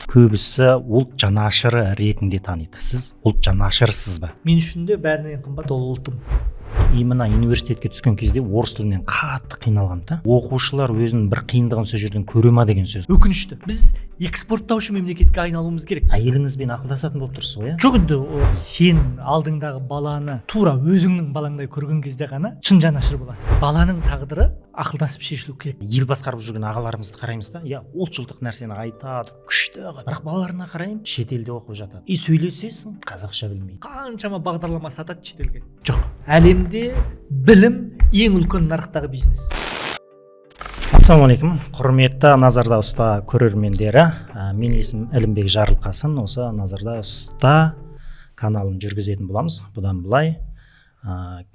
Көбісі ұлт жанашыры ретінде таниды. Сіз ұлт жанашырысыз ба? Мен үшін де бәрінен қымбат ол ұлтым. Именно университетке түскен кезде орыс тілінен қатты қиналғам да. Оқушылар өзінің бір қиындығын сол жерден көре ма деген сөз. Өкінішті, біз экспорттаушы мемлекетке айналуымыз керек. Әйеліңізбен ақылдасатын болып тұрсыз ғой, иә? Жоқ, енді сен алдыңдағы баланы тура өзіңнің балаңдай көрген кезде ғана шын жанашыр боласың. Баланың тағдыры ақылдасып шешілу керек. Ел басқарып жүрген ағаларымызды қараймыз да, иә, ұлтшылдық нәрсені айтады, күшті, бірақ балаларына қараймын, шетелде оқып жатады. И сөйлесесің, қазақша білмейді. Қаншама бағдарлама сатады шетелге. Жоқ, әлемде білім ең үлкен нарықтағы бизнес. Ассалаумағалейкум, құрметті Назарда ұста көрермендері. Мен есімім Ілімбек Жарылқасын. Осы Назарда ұста каналын жүргізетін боламыз. Бұдан былай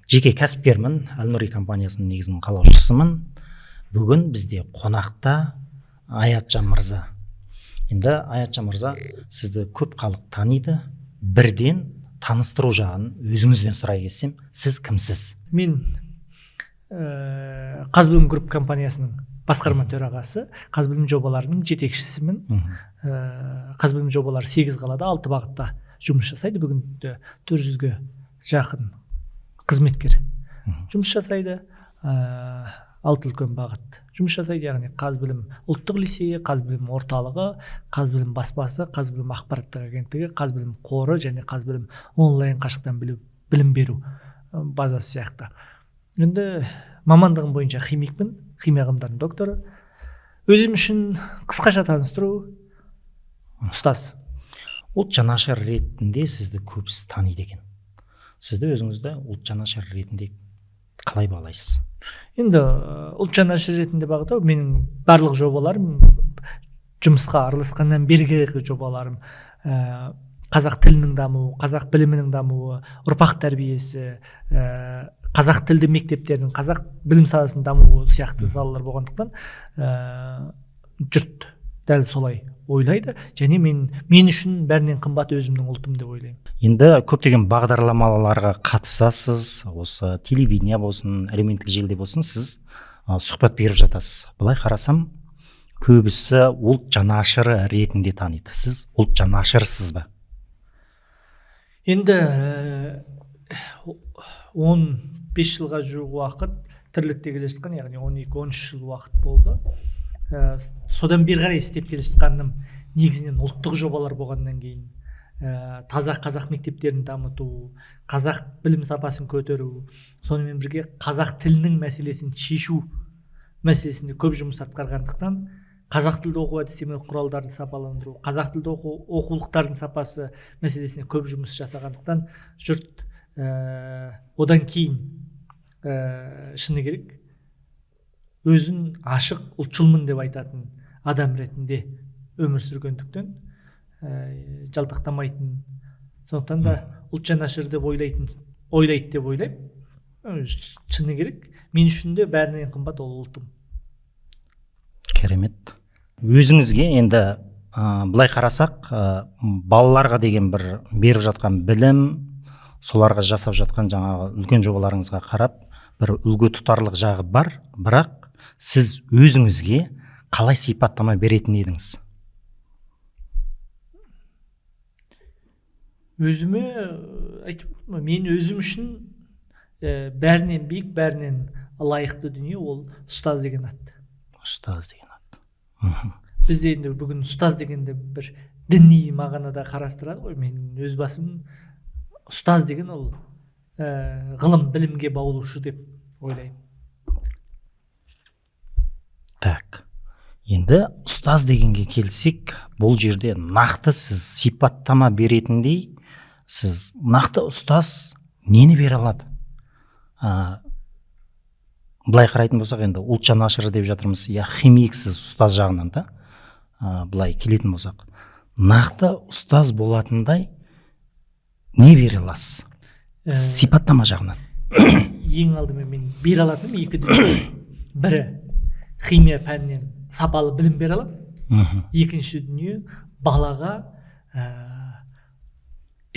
жеке кәсіпкермін, Әл-Нұри компаниясының негізін қалаушысымын. Бүгін бізде қонақта Аятжан мырза. Енді Аятжан мырза, сізді көп халық таниды. Бірден таныстыру жағын өзіңізден сұрай кетсем, сіз кімсіз? Мен Қазбілім Групп компаниясының басқарма төрағасы, Қазбілім жобаларының жетекшісімін. Қазбілім жобалары 8 қалада 6 бағытта жұмыс жасайды. Бүгінде 400-ге жақын қызметкер жұмыс жасайды. 6 үлкен бағыт жұмыс жасайды, яғни Қазбілім ұлттық лицейі, Қазбілім орталығы, Қазбілім баспасы, Қазбілім ақпараттық агенттігі, Қазбілім қоры және Қазбілім онлайн қашықтан білім беру базасы сияқты. Енді мамандығым бойынша химикпін, химия ғылымдарының докторы. Өзім үшін қысқаша таныстыру: ұстаз. Ұлт жанашыр ретінде сізді көбісі таниды екен. Сізді өзіңізді ұлт жанашыр ретінде қалай бағалайсыз? Енді ұлт жанашыр ретінде бағалау, менің барлық жобаларым, жұмысқа араласқаннан бергі жобаларым, қазақ тілінің дамуы, қазақ білімінің дамуы, ұрпақ тәрбиесі, қазақ тілді мектептердің, қазақ білім саласының дамуы сияқты салалар болғандықтан, жұрт дәл солай ойлайды. Және мен үшін бәрінен қымбат өзімнің ұлтым деп ойлаймын. Енді көптеген бағдарламаларға қатысасыз, осы телевидение болсын, әлеуметтік желіде болсын, сіз сұхбат беріп жатасыз. Былай қарасам, көбісі ұлт жанашыры ретінде таниды. Сіз ұлт жанашырысыз ба? Енді 15 жылға жуық уақыт тірлікте келе жатқан, яғни 12-13 жыл уақыт болды. Содан бері қарай істеп келе жатқаным негізінен ұлттық жобалар болғаннан кейін, таза қазақ мектептерін дамыту, қазақ білім сапасын көтеру, сонымен бірге қазақ тілінің мәселесін шешу мәселесінде көп жұмыс атқарғандықтан, қазақ тілді оқу әдістемелік құралдарды сапаландыру, қазақ тілді оқулықтардың сапасы мәселесіне көп жұмыс жасағандықтан, жұрт одан кейін шыны керек, өзін ашық ұлтшылмын деп айтатын адам ретінде өмір сүргендіктен, жалтақтамайтын, сондықтан да ұлт жанашыр деп ойлайды деп ойлаймын. Шыны керек, мен үшін де бәрінен қымбат ол ұлтым. Керемет. Өзіңізге енді былай қарасақ, балаларға деген бір беріп жатқан білім, соларға жасап жатқан жаңағы үлкен жобаларыңызға қарап бір үлгі тұтарлық жағы бар, бірақ сіз өзіңізге қалай сипаттама беретін едіңіз? Өзіме айтып, мен өзім үшін бәрінен биік, бәрінен лайықты дүние ол ұстаз деген ат. Ұстаз деген ат. Бізде енді бүгін ұстаз дегенде бір діни мағынада қарастырады ғой. Мен өз басым ұстаз деген ол ғылым білімге баулушы деп ойлаймын. Так, енді ұстаз дегенге келсек, бұл жерде нақты сіз сипаттама беретіндей, сіз нақты ұстаз нені бере алады? Былай қарайтын болсақ, енді ұлт жанашыры деп жатырмыз, я химиксіз ұстаз жағынан да, былай келетін болсақ, нақты ұстаз болатындай не бере аласыз? Сипаттама жағынан. Ең алдымен мен бере алатыным екі дүние. Бірі, химия пәнінен сапалы білім бере аламын. Екінші дүние, балаға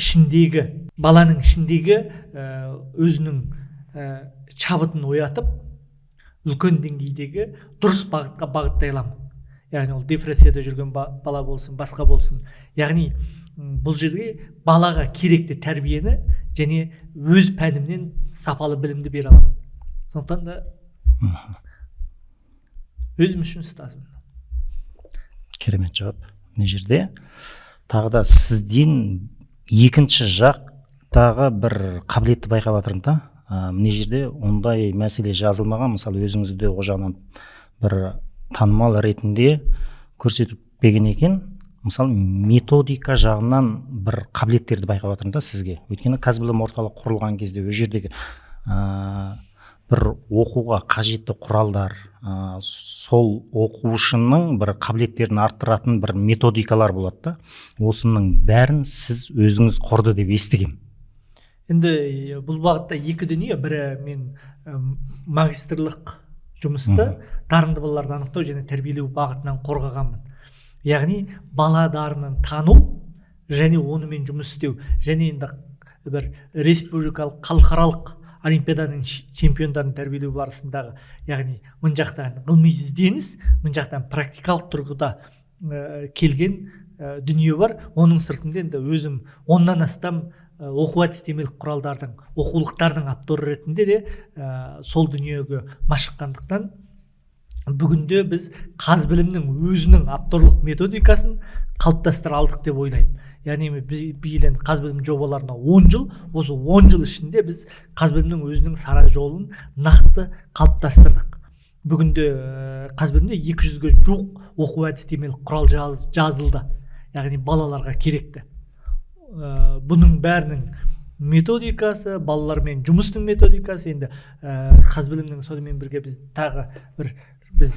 ішіндегі, баланың ішіндегі өзінің шабытын оятып, үлкен деңгейдегі дұрыс бағытқа бағыттай аламын. Яғни ол депрессияда жүрген бала болсын, басқа болсын. Яғни бұл жерге балаға керекті тәрбиені және өз пәнімнен сапалы білімді бере аламын. Сондықтан да өзім үшін ұстазбын. Керемет жауап. Мына жерде тағы да сізден екінші жақтағы бір қабілетті байқап жатырмын да. Мына жерде ондай мәселе жазылмаған. Мысалы, өзіңізді ол жағынан бір танымал ретінде көрсетпеген екен. Мысалы, методика жағынан бір қабілеттерді байқап жатырмын да сізге. Өйткені Қазбілім орталық құрылған кезде ол жердегі бір оқуға қажетті құралдар, сол оқушының бір қабілеттерін арттыратын бір методикалар болады да. Осының бәрін сіз өзіңіз құрды деп естігем. Енді бұл бағытта екі дүние. Бірі, мен магистрлық жұмысты дарынды балаларды анықтау және тәрбиелеу бағытынан қорғағанмын. Яғни бала дарынын тану және онымен жұмыс істеу, және енді бір республикалық, халықаралық олимпиаданың чемпиондарын тәрбиелеу барысындағы, яғни мына жақтан ғылыми ізденіс, мына жақтан практикалық тұрғыда келген дүние бар. Оның сыртында енді өзім 10-нан астам оқу әдістемелік құралдардың, оқулықтардың авторы ретінде де сол дүниеге машыққандықтан, бүгінде біз Қазбілімнің өзінің авторлық методикасын қалыптастыра алдық деп ойлаймын. Яғни біз биыл енді Қазбілім жобаларына 10 жыл, осы 10 жыл ішінде біз Қазбілімнің өзінің сара жолын нақты қалыптастырдық. Бүгінде Қазбілімде 200-ге жуық оқу әдістемелік құрал жазылды, яғни балаларға керекті. Бұның бәрінің методикасы, балалармен жұмыстың методикасы. Енді Қазбілімнің сонымен бірге біз тағы бір біз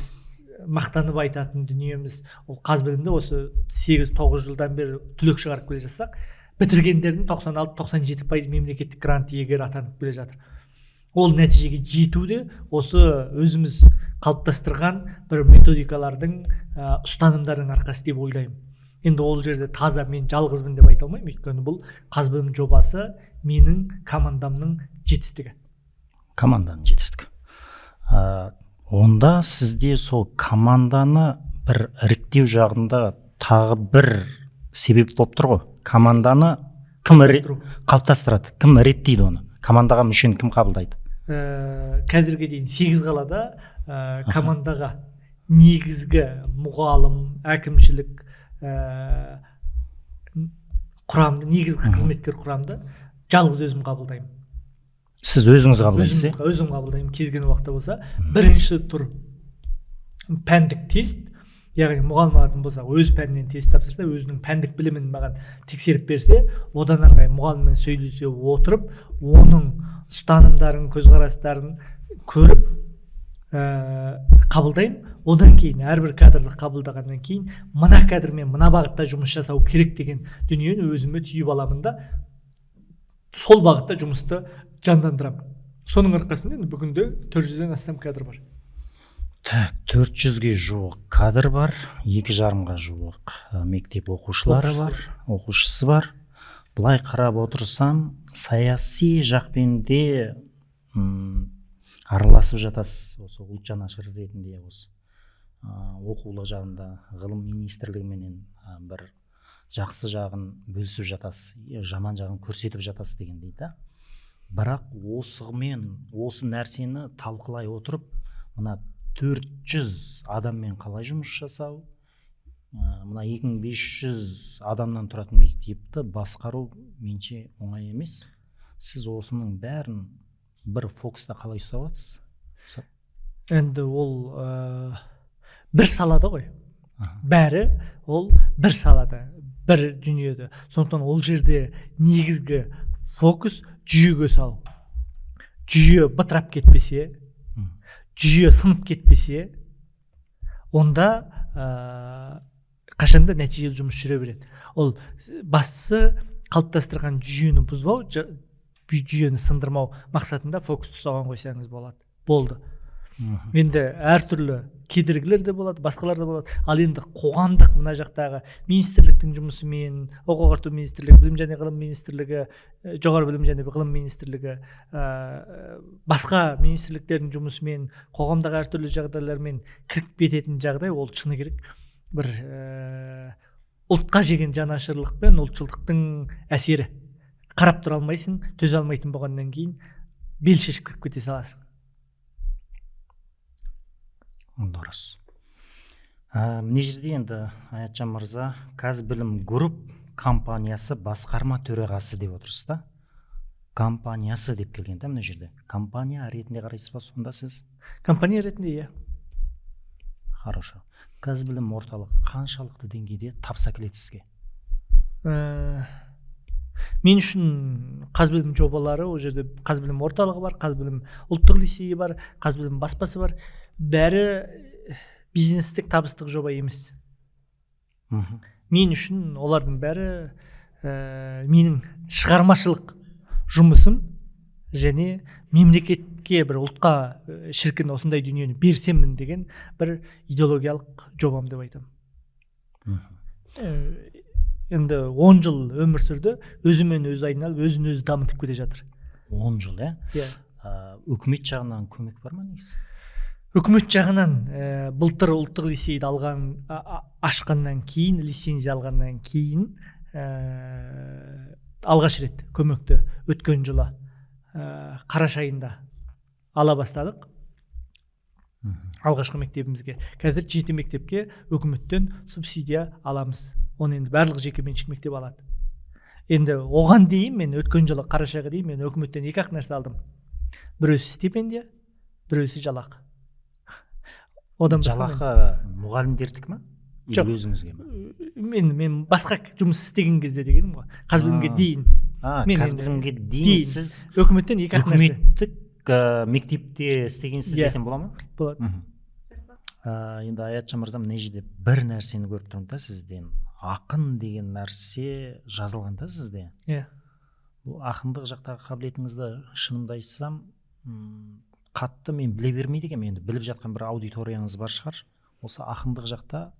мақтанып айтатын дүниеміз, ол Қазбілімде осы 8-9 жылдан бері түлек шығарып келе жатсақ, бітіргендердің 96-97% мемлекеттік грант иегері атанып келе жатыр. Ол нәтижеге жету де осы өзіміз қалыптастырған бір методикалардың, ұстанымдардың арқасы деп ойлаймын. Енді ол жерде таза мен жалғызбын деп айта алмаймын, өйткені бұл Қазбілім жобасы менің командамның жетістігі. Команданың жетістігі. Онда сізде сол команданы бір іріктеу жағында тағы бір себеп болып тұр ғой. Команданы кім қалыптастырады, кім реттейді оны? Командаға мүшені кім қабылдайды? Қазірге дейін 8 қалада командаға негізгі мұғалім, әкімшілік құрамды, негізгі қызметкер құрамды жалғыз өзім қабылдаймын. Сіз өзіңіз қабылдайсыз? Өзім қабылдаймын. Кез келген уақытта болса, бірінші тур пәндік тест, яғни мұғалім алатын болса, өз пәнінен тест тапсырса, өзінің пәндік білімін маған тексеріп берсе, одан ары қарай мұғаліммен сөйлесе отырып, оның ұстанымдарын, көзқарастарын көріп қабылдаймын. Одан кейін әрбір кадрды қабылдағаннан кейін мына кадрмен мына бағытта жұмыс жасау керек деген дүниені өзіме түйіп аламын да, сол бағытта жұмысты жандандырамын. Соның арқасында енді бүгінде 400-ден астам кадр бар. Так, 400-ге жуық кадр бар, 2,5-ға жуық мектеп оқушылары бар, оқушысы бар. Былай қарап отырсам, саяси жақпен де араласып жатасыз. Осы ұлт жанашыры ретінде осы оқулық жағында ғылым министрлігіменен бір жақсы жағын бөлісіп жатасыз, жаман жағын көрсетіп жатасыз дегендей да. Бірақ осымен осы нәрсені талқылай отырып, мына 400 адаммен қалай жұмыс жасау, мына 2500 адамнан тұратын мектепті басқару менше оңай емес. Сіз осының бәрін бір фокуста қалай ұстап жатсыз? Енді ол бір салада ғой. Бәрі ол бір салада, бір дүниеде. Сондықтан ол жерде негізгі фокус жүйеге салу. Жүйе бытырап кетпесе, жүйе сынып кетпесе, онда қашанда нәтижелі жұмыс жүре береді. Ол бастысы қалыптастырған жүйені бұзбау, жүйені сындырмау мақсатында фокусты соған қойсаңыз болады. Болды. Енді әртүрлі кедергілер де болады, басқалар да болады. Ал енді қоғамдық мына жақтағы министрліктің жұмысымен, оқу ағарту министрлігі, білім және ғылым министрлігі, жоғары білім және ғылым министрлігі, басқа министрліктердің жұмысымен, қоғамдағы әртүрлі жағдайлармен кіріп кететін жағдай, ол шыны керек. Бір ұлтқа жеген жанашырлық пен ұлтшылдықтың әсері. Қарап тұра алмайсың, төзе алмайтын болғаннан кейін бел шешіп кіріп кете саласың. Дұрыс. Мына жерде енді Аятжан мырза, Казбілім Групп компаниясы басқарма төрағасы деп отырсыз да? Компаниясы деп келген да мына жерде. Компания ретінде қарайсыз ба сонда сіз? Компания ретінде, иә. Хорошо. Казбілім орталық қаншалықты деңгейде табыс әкеледі сізге? Мен үшін Қазбілім жобалары, ол жерде Қазбілім орталығы бар, Қазбілім ұлттық лицейі бар, Қазбілім баспасы бар. Бәрі бизнестік табыстық жоба емес. Мен үшін олардың бәрі менің шығармашылық жұмысым және мемлекетке, бір ұлтқа шіркін осындай дүниені берсемін деген бір идеологиялық жобам деп айтамын. Енді 10 жыл өмір сүрді, өзімен өзі айналып, өзін өзі дамытып келе жатыр. 10 жыл, иә? Иә. Үкімет жағынан көмек бар ма негізі? Үкімет жағынан былтыр ұлттық лицейді алған, ашқаннан кейін, лицензия алғаннан кейін алғаш рет көмекті өткен жылы қараша айында ала бастадық. Алғашқы мектебімізге. Қазір 7 мектепке үкіметтен субсидия аламыз. Оны енді барлық жекеменшік мектеп алады. Енді оған дейін мен өткен жылы қарашаға дейін мен үкіметтен 2-ақ нәрсе алдым. Біреусі стипендия, біреусі жалақы. Одан жалақы мұғалімдердікі ма? Жоқ. Өзіңізге ме? Мен басқа жұмыс істеген кезде дегенім ғой. Қазбілімге дейін. Қазбілімге дейін сіз үкіметтен 2-ақ нәрсе. Үкіметтік мектепте істегенсіз десем бола ма? Болады. Енді Аятжан мырза, мына жерде бір нәрсені көріп тұрмын да сізден. Ақын деген нәрсе жазылған да сізде. Иә. Бұл ақындық жақтағы қабілетіңізді шынымды айтсам, қатты мен біле бермейді екенмін. Енді біліп жатқан бір аудиторияңыз бар шығар. Осы ақындық жақта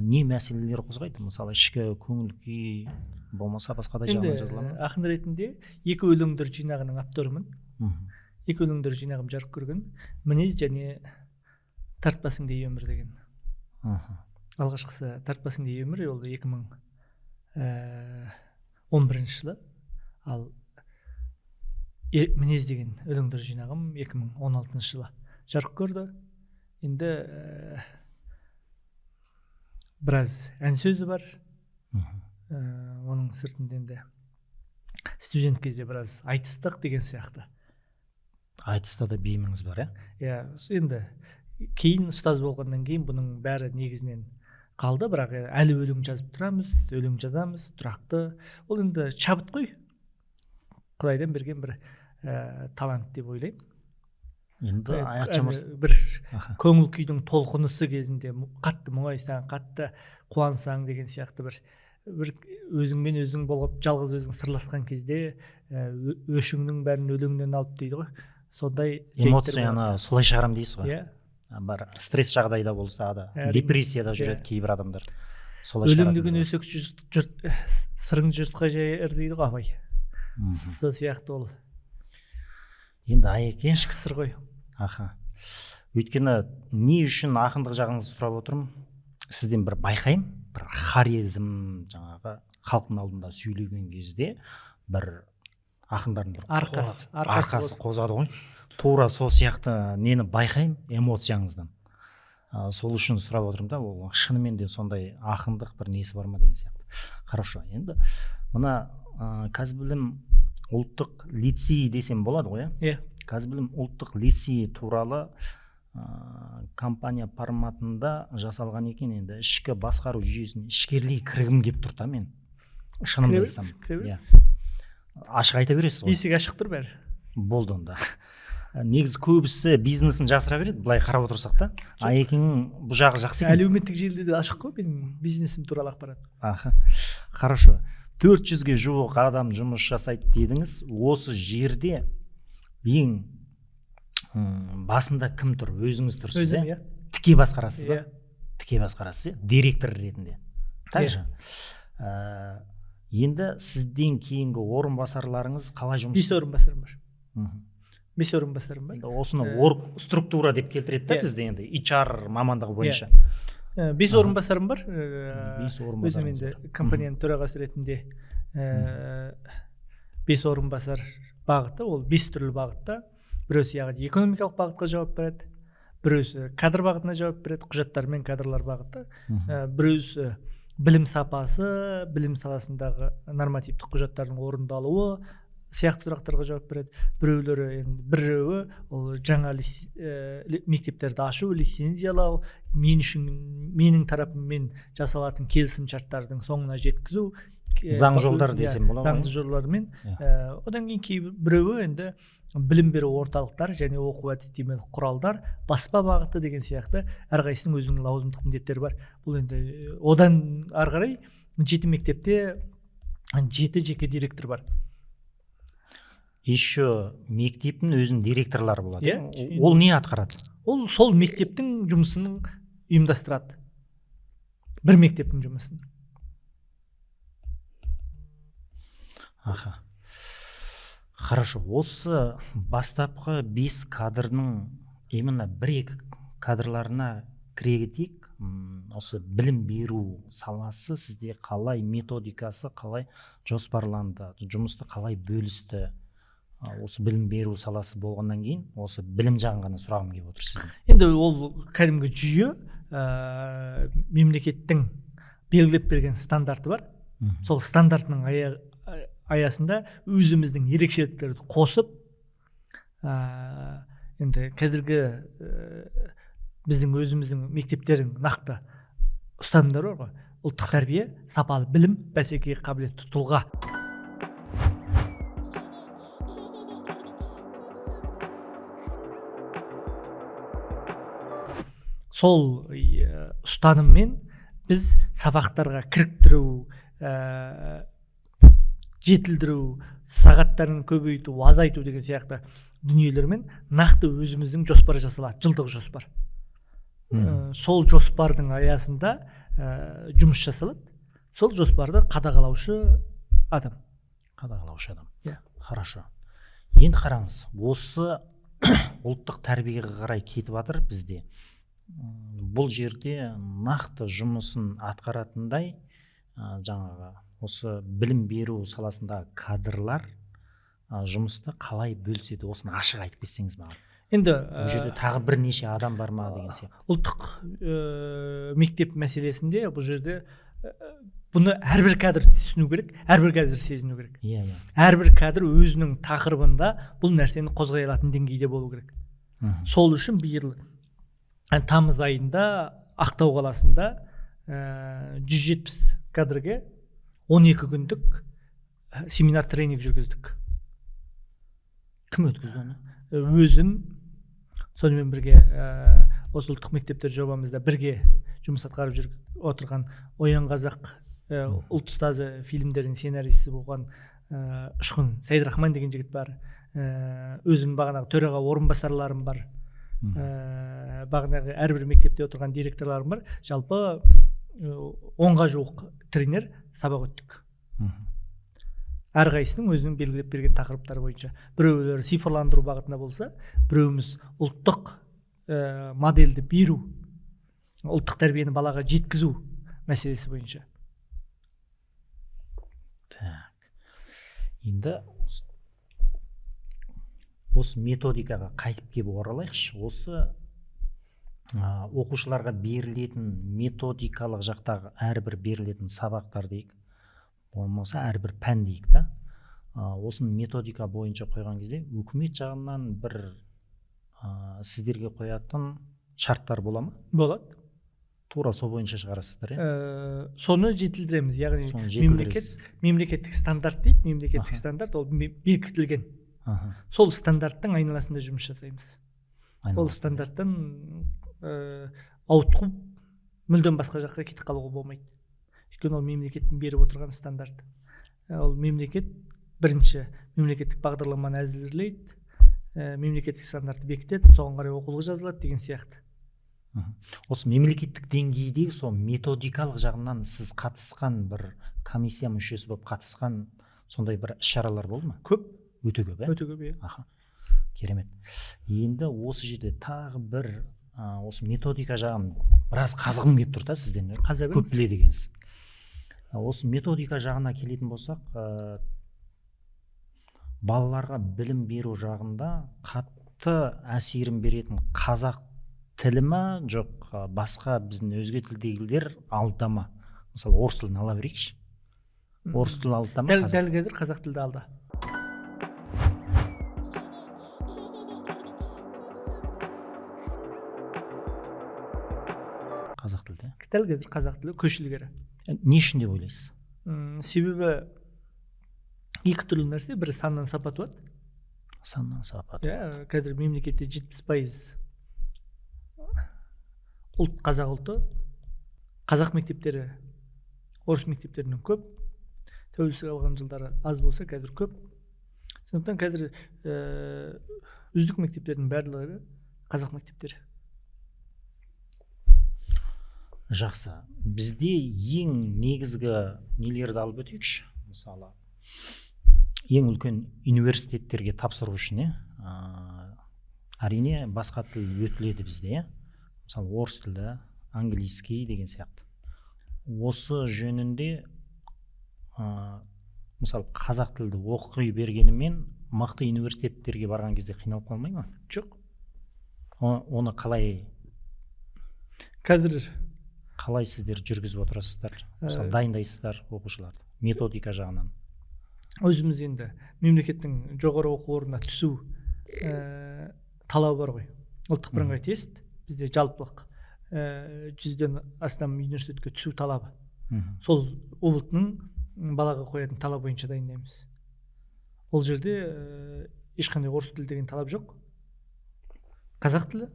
не мәселелер қозғайды? Мысалы, ішкі көңіл күй болмаса басқа да жағынан жазыла ма? Ақын ретінде 2 өлеңдер жинағының авторымын. 2 өлеңдер жинағым жарық көрген. Мінез және Тартпасың дей өмір деген. Алғашқысы Тартпасың дей өмір, ол 2011 жылы. Ал Мінез деген өлеңдер жинағым 2016 жылы жарық көрді. Енді біраз ән сөзі бар. Оның сыртында енді студент кезде біраз айтыстық деген сияқты. Айтыста да бейіміңіз бар, иә? Иә, енді кейін ұстаз болғаннан кейін бұның бәрі негізінен қалды, бірақ әлі өлең жазып тұрамыз, өлең жазамыз, тұрақты. Ол енді шабыт қой. Құдайдан берген бір талант деп ойлаймын. Енді Аятжан мырза, бір көңіл күйдің толқынысы кезінде қатты мұңайсаң, қатты қуансаң деген сияқты бір өзіңмен өзің болып, жалғыз өзің сырласқан кезде өшіңнің бәрін өлеңнен алып дейді ғой. Сондай эмоцияны солай шығарам дейсіз ғой. Иә. Бар стресс жағдайда болса да, депрессияда жүреді кейбір адамдар. Солай шығарады. Өлең деген өсекші жұрт, сырыңды жұртқа жайыр дейді ғой Абай. Сол сияқты ол. Енді Аяке, ішкі сыр ғой. Аха. Өйткені не үшін ақындық жағыңызды сұрап отырмын? Сізден бір байқаймын, бір харизм, жаңағы халықтың алдында сөйлеген кезде бір ақындардың бір арқасы қозады ғой. Тура сол сияқты нені байқаймын эмоцияңыздан. Сол үшін сұрап отырмын да, ол шынымен де сондай ақындық бір несі бар ма деген сияқты. Хорошо, енді мына Казбілім ұлттық лицей десем болады ғой, иә? Казбілім ұлттық лицей туралы компания форматында жасалған екен. Енді ішкі басқару жүйесін ішкерлей кіргім келіп тұр да мен. Шынымды айтсам. Иә. Ашық айта бересіз ғой. Есік ашық тұр бәрі. Болды онда. Негізі көбісі бизнесін жасыра береді, былай қарап отырсақ та. Аекеңнің бұл жағы жақсы екен. Әлеуметтік желіде де ашық қой менің бизнесім туралы ақпарат. Аха. Хорошо. 400-ге жуық адам жұмыс жасайды дедіңіз. Осы жерде ең басында кім тұр? Өзіңіз тұрсыз, Өзім, иә. Тіке басқарасыз ба? Иә. Тіке басқарасыз, иә? Директор ретінде. Так же. Енді сізден кейінгі орынбасарларыңыз қалай жұмыс? 5 орынбасарым бар. 5 орынбасарым бар. Осыны орг структура деп келтіреді да бізде енді HR мамандығы бойынша. 5 орынбасарым бар. 5 орынбасарым. Өзім енді компанияның төрағасы ретінде 5 орынбасар бағыты, ол 5 түрлі бағытта. Біреусі яғни экономикалық бағытқа жауап береді, біреусі кадр бағытына жауап береді, құжаттар мен кадрлар бағыты, біреусі білім сапасы, білім саласындағы нормативтік құжаттардың орындалуы сияқты сұрақтарға жауап береді. Біреулері енді біреуі ол жаңа мектептерді ашу, лицензиялау, мен үшін менің тарапыммен жасалатын келісім шарттардың соңына жеткізу, заң жолдар десем болады, заңды жолдармен. Одан кейін кейбіреуі енді білім беру орталықтары және оқу әдістемелік құралдар, баспа бағыты деген сияқты әрқайсысының өзінің лауазымдық міндеттері бар. Бұл енді одан ары қарай 7 мектепте 7 жеке директор бар. Еще мектептің өзінің директорлары болады. Ол не атқарады? Ол сол мектептің жұмысын ұйымдастырады. Бір мектептің жұмысын. Аха. Хорошо. Осы бастапқы 5 кадрдың именно 1-2 кадрларына кіре кетейік. Осы білім беру саласы сізде қалай, методикасы қалай жоспарланды, жұмысты қалай бөлісті? Осы білім беру саласы болғаннан кейін осы білім жағын ғана сұрағым келіп отыр сізден. Енді ол кәдімгі жүйе, мемлекеттің белгілеп берген стандарты бар. Сол стандартының аясында өзіміздің ерекшеліктерді қосып, енді қазіргі біздің өзіміздің мектептердің нақты ұстанымдары бар ғой. Ұлттық тәрбие, сапалы білім, бәсекеге қабілетті тұлға. Сол ұстаныммен біз сабақтарға кіріктіру, жетілдіру, сағаттарын көбейту, азайту деген сияқты дүниелермен нақты өзіміздің жоспар жасалады, жылдық жоспар. Сол жоспардың аясында жұмыс жасалады. Сол жоспарды қадағалаушы адам. Қадағалаушы адам. Yeah. Хорошо. Енді қараңыз, осы ұлттық тәрбиеге қарай кетіп жатыр бізде. Бұл жерде нақты жұмысын атқаратындай жаңағы осы білім беру саласындағы кадрлар жұмысты қалай бөліседі, осыны ашық айтып кетсеңіз маған. Енді бұл жерде тағы бірнеше адам бар ма деген сияқты. Ұлттық мектеп мәселесінде бұл жерде бұны әрбір кадр түсіну керек, әрбір кадр сезіну керек. Иә, иә. Әрбір кадр өзінің тақырыбында бұл нәрсені қозғай алатын деңгейде болу керек. Сол үшін биыл тамыз айында Ақтау қаласында 170 кадрге 12 күндік семинар тренинг жүргіздік. Кім өткізді оны? Өзім, сонымен бірге осы ұлттық мектептер жобамызда бірге жұмыс атқарып жүріп отырған Оян қазақ ұлт ұстазы фильмдердің сценаристі болған Ұшқын Сайдрахман деген жігіт бар. Өзім бағанағы төраға орынбасарларым бар. Бағанағы әрбір мектепте отырған директорларым бар. Жалпы 10-ға жуық тренер сабақ өттік. Әрқайсысының өзінің белгілеп берген тақырыптары бойынша. Біреулері цифрландыру бағытында болса, біреуіміз ұлттық модельді беру, ұлттық тәрбиені балаға жеткізу мәселесі бойынша. Так. Енді осы методикаға қайтып келіп оралайықшы. Осы оқушыларға берілетін методикалық жақтағы әрбір берілетін сабақтар дейік, болмаса әрбір пән дейік та, осыны методика бойынша қойған кезде үкімет жағынан бір сіздерге қоятын шарттар бола ма? Болады. Тура сол бойынша шығарасыздар, иә? Соны жетілдіреміз, яғни мемлекеттік стандарт дейді, мемлекеттік стандарт ол бекітілген. Сол стандарттың айналасында жұмыс жасаймыз. Ол стандарттан ауытқып мүлдем басқа жаққа кетіп қалуға болмайды. Өйткені ол мемлекеттің беріп отырған стандарт. Ол мемлекет бірінші мемлекеттік бағдарламаны әзірлейді, мемлекеттік стандартты бекітеді, соған қарай оқулық жазылады деген сияқты. Осы мемлекеттік деңгейдегі сол методикалық жағынан сіз қатысқан бір комиссия мүшесі болып қатысқан сондай бір іс-шаралар болды ма? Көп. Өте көп, ә? Өте көп, иә. Аха. Керемет. Енді осы жерде тағы бір осы методика жағын Біраз қазғым келіп тұр да сізден. Қаза Көп беріңіз. біледі екенсіз. Осы методика жағына келетін болсақ, балаларға білім беру жағында қатты әсерін беретін қазақ тілі ма, жоқ басқа біздің өзге тілдегілер алда ма? Мысалы, орыс тілін ала берейікші. Орыс тілі алда ма? Дәл, Қазақ? дәл қазір қазақ тілді алда. Қазақ тілді. Дәл қазір қазақ тілі көш ілгері. Не үшін деп ойлайсыз? Себебі екі түрлі нәрсе. Бірі саннан сапа туады. Саннан сапа туады. Иә, қазір мемлекетте 70% ұлт қазақ ұлты. Қазақ мектептері орыс мектептерінен көп. Тәуелсіздік алған жылдары аз болса, қазір көп. Сондықтан қазір үздік мектептердің барлығы қазақ мектептері. Жақсы. Бізде ең негізгі нелерді алып өтейікші. Мысалы, ең үлкен университеттерге тапсыру үшін, әрине басқа тіл өтіледі бізде, иә? Мысалы, орыс тілі, английский деген сияқты. Осы жөнінде, мысалы, қазақ тілді оқи бергенімен мықты университеттерге барған кезде қиналып қалмай ма? Жоқ. Оны қалай Қазір қалай сіздер жүргізіп отырасыздар? Мысалы, дайындайсыздар оқушыларды методика жағынан. Өзіміз енді мемлекеттің жоғары оқу орнына түсу талабы бар ғой. Ұлттық бірыңғай тест бізде жалпылық 100-ден астам университетке түсу талабы. Сол ҰБТ-ның балаға қоятын талап бойынша дайындаймыз. Ол жерде ешқандай орыс тілі деген талап жоқ. Қазақ тілі,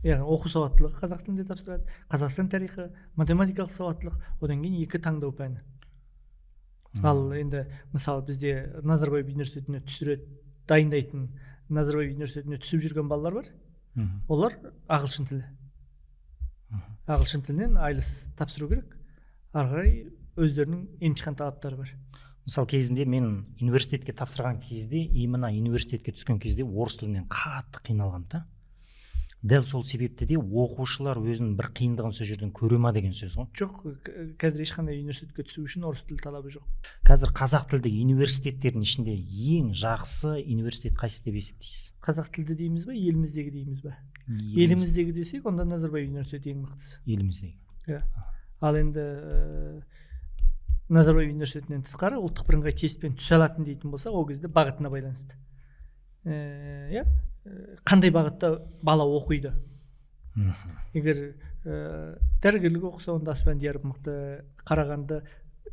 яғни оқу сауаттылығы қазақ тілінде тапсырады, Қазақстан тарихы, математикалық сауаттылық, одан кейін екі таңдау пәні. Ал енді мысалы бізде Назарбаев университетіне түсіреді, дайындайтын Назарбаев университетіне түсіп жүрген балалар бар. Олар ағылшын тілі. Ағылшын тілінен IELTS тапсыру керек. Ары қарай өздерінің емтихан талаптары бар. Мысалы, кезінде мен университетке тапсырған кезде, именно университетке түскен кезде орыс тілінен қатты қиналғам да. Дәл сол себепті де оқушылар өзінің бір қиындығын сол жерден көре ма деген сөз ғой. Жоқ, қазір ешқандай университетке түсу үшін орыс тілі талабы жоқ. Қазір қазақ тілді университеттердің ішінде ең жақсы университет қайсысы деп есептейсіз? Қазақ тілді дейміз ба, еліміздегі дейміз ба? Еліміздегі десек, онда Назарбаев университеті ең мықтысы. Еліміздегі. Иә. Ал енді Назарбаев университетінен тысқары ұлттық бірыңғай тестпен түсе алатын дейтін болса, ол кезде бағытына байланысты. Иә, қандай бағытта бала оқиды? Егер дәрігерлік оқыса, онда Аспандияров мықты, Қарағанды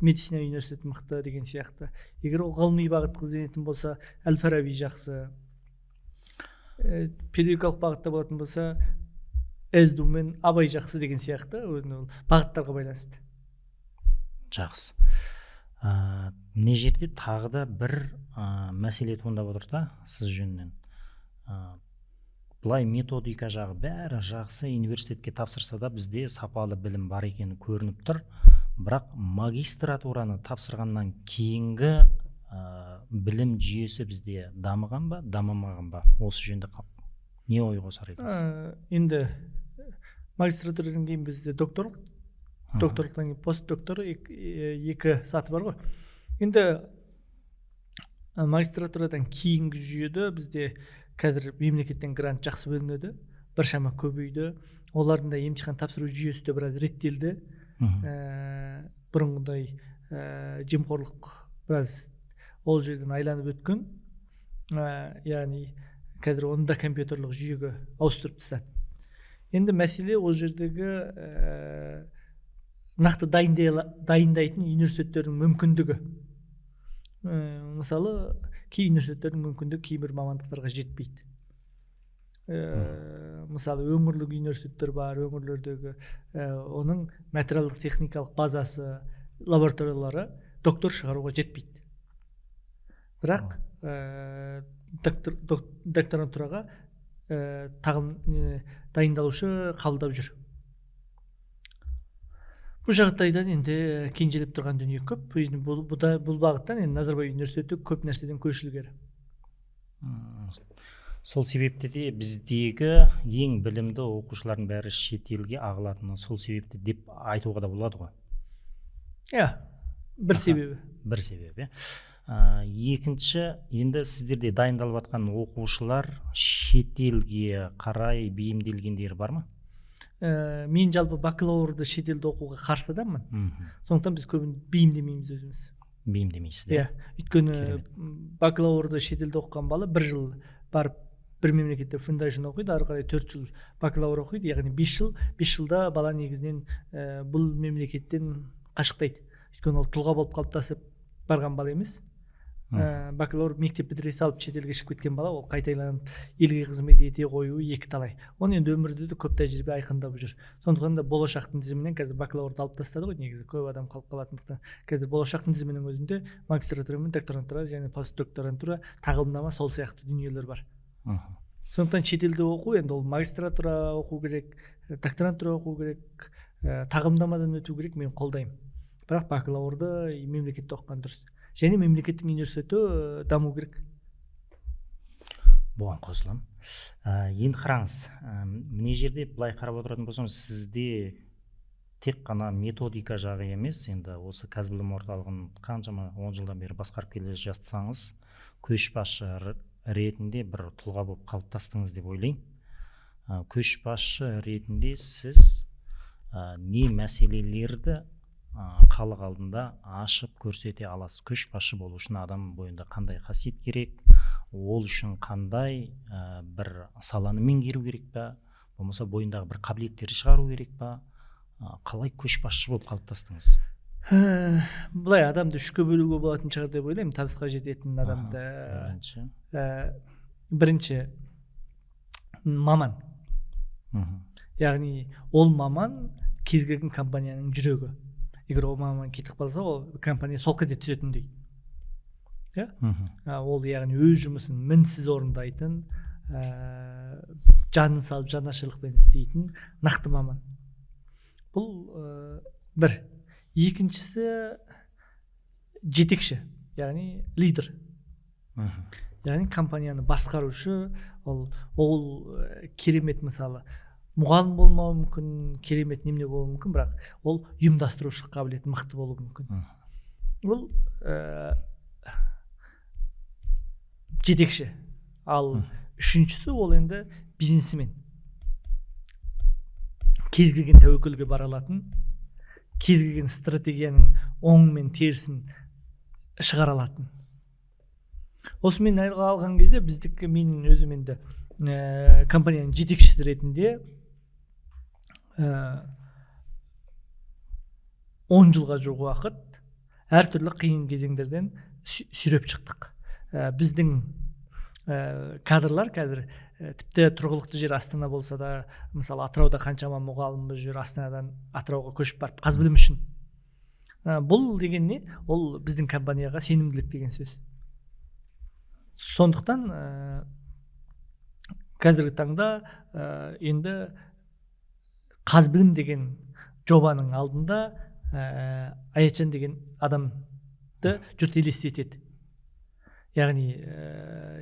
медицина университеті мықты деген сияқты. Егер ол ғылыми бағытқа ізденетін болса, Әл-Фараби жақсы. Педагогикалық бағытта болатын болса, СДУ мен Абай жақсы деген сияқты, ол бағыттарға байланысты. Жақсы. Мына жерде тағы да бір мәселе туындап отыр да сіз жөнінен. Былай методика жағы бәрі жақсы, университетке тапсырса да бізде сапалы білім бар екені көрініп тұр. Бірақ магистратураны тапсырғаннан кейінгі білім жүйесі бізде дамыған ба, дамымаған ба? Осы жөнінде не ой қосар едіңіз? Енді магистратурадан кейін бізде докторлық, докторлықтан кейін постдоктор екі саты бар ғой. Енді магистратурадан кейінгі жүйеде бізде қазір мемлекеттен грант жақсы бөлінеді, біршама көбейді. Олардың да емтихан тапсыру жүйесі де біраз реттелді. Бұрынғыдай жемқорлық біраз ол жерден айланып өткен. Яғни қазір оны да компьютерлік жүйеге ауыстырып тастады. Енді мәселе ол жердегі нақты дайындайтын университеттердің мүмкіндігі. Мысалы, кей университеттердің мүмкіндігі кейбір мамандықтарға жетпейді. Мысалы, өңірлік университеттер бар, өңірлердегі оның материалдық техникалық базасы, лабораториялары доктор шығаруға жетпейді. Бірақ докторантураға дайындалушы қабылдап жүр. Бұл жағдайдан енді кенжелеп тұрған дүние көп. Бұл бағыттан енді Назарбаев университеті көп нәрседен көш ілгері. Сол себепті де біздегі ең білімді оқушылардың бәрі шетелге ағылатыны сол себепті деп айтуға да болады ғой. Иә, бір себебі. Бір себебі. Екінші, енді сіздерде дайындалып жатқан оқушылар шетелге қарай бейімделгендері бар ма? Мен жалпы бакалаврды шетелде оқуға қарсы адаммын. Сондықтан біз көбін бейімдемейміз өзіміз. Бейімдемейсіздер? Иә, өйткені бакалаврды шетелде оқыған бала бір жыл барып бір мемлекетте foundation оқиды, ары қарай 4 жыл бакалавр оқиды, яғни 5 жыл. 5 жылда бала негізінен бұл мемлекеттен қашықтайды. Өйткені ол тұлға болып қалыптасып барған бала емес. Бакалавр мектеп бітіре салып шетелге шығып кеткен бала, ол қайта айланып елге қызмет ете қоюы екі талай. Оны енді өмірде де көп тәжірибе айқындап жүр. Сондықтан да болашақтың тізімінен қазір бакалаврды алып тастады ғой, негізі көп адам қалып қалатындықтан. Қазір болашақтың тізімінің өзінде магистратура мен докторантура және постдокторантура, тағылымдама, сол сияқты дүниелер бар. Сондықтан шетелде оқу енді ол магистратура оқу керек, докторантура оқу керек, тағылымдамадан өту керек, мен қолдаймын. Бірақ бакалаврды мемлекетте оқыған дұрыс. Және мемлекеттің университеті даму керек. Бұған қосыламын. Енді қараңыз, мына жерде былай қарап отыратын болсам, сізде тек қана методика жағы емес, енді осы Қазбілім орталығын қаншама 10 жылдан бері басқарып келе жатсаңыз, көшбасшы ретінде бір тұлға болып қалыптастыңыз деп ойлаймын. Көшбасшы ретінде сіз не мәселелерді халық алдында ашып көрсете аласыз? Көшбасшы болу үшін адам бойында қандай қасиет керек, ол үшін қандай бір саланы меңгеру керек па, болмаса бойындағы бір қабілеттерді шығару керек па? Қалай көшбасшы болып қалыптастыңыз? Былай адамды үшке бөлуге болатын шығар деп ойлаймын, табысқа жететін адамды. Бірінші маман. Яғни ол маман кез келген компанияның жүрегі. Егер ол маман кетіп қалса, ол компания солқ ете түсетіндей. Иә? Ол яғни өз жұмысын мінсіз орындайтын, жанын салып жанашырлықпен істейтін нақты маман. Бұл бір. Екіншісі жетекші, яғни лидер. Яғни компанияны басқарушы, ол керемет мысалы мұғалім болмауы мүмкін, керемет немене болуы мүмкін, бірақ ол ұйымдастырушылық қабілеті мықты болуы мүмкін. Ол жетекші. Ал үшіншісі ол енді бизнесмен. Кез келген тәуекелге бара алатын, кез келген стратегияның оң мен терісін шығара алатын. Осымен алған кезде біздікі, менің өзім енді компанияның жетекшісі ретінде 10 жылға жуық уақыт әртүрлі қиын кезеңдерден сүйреп шықтық. Біздің кадрлар қазір тіпті тұрғылықты жер Астана болса да, мысалы Атырауда қаншама мұғаліміміз жүр, Астанадан Атырауға көшіп барып Қазбілім үшін. Бұл деген не? Ол біздің компанияға сенімділік деген сөз. Сондықтан қазіргі таңда енді Қазбілім деген жобаның алдында Аятжан деген адамды жұрт елестетеді. Яғни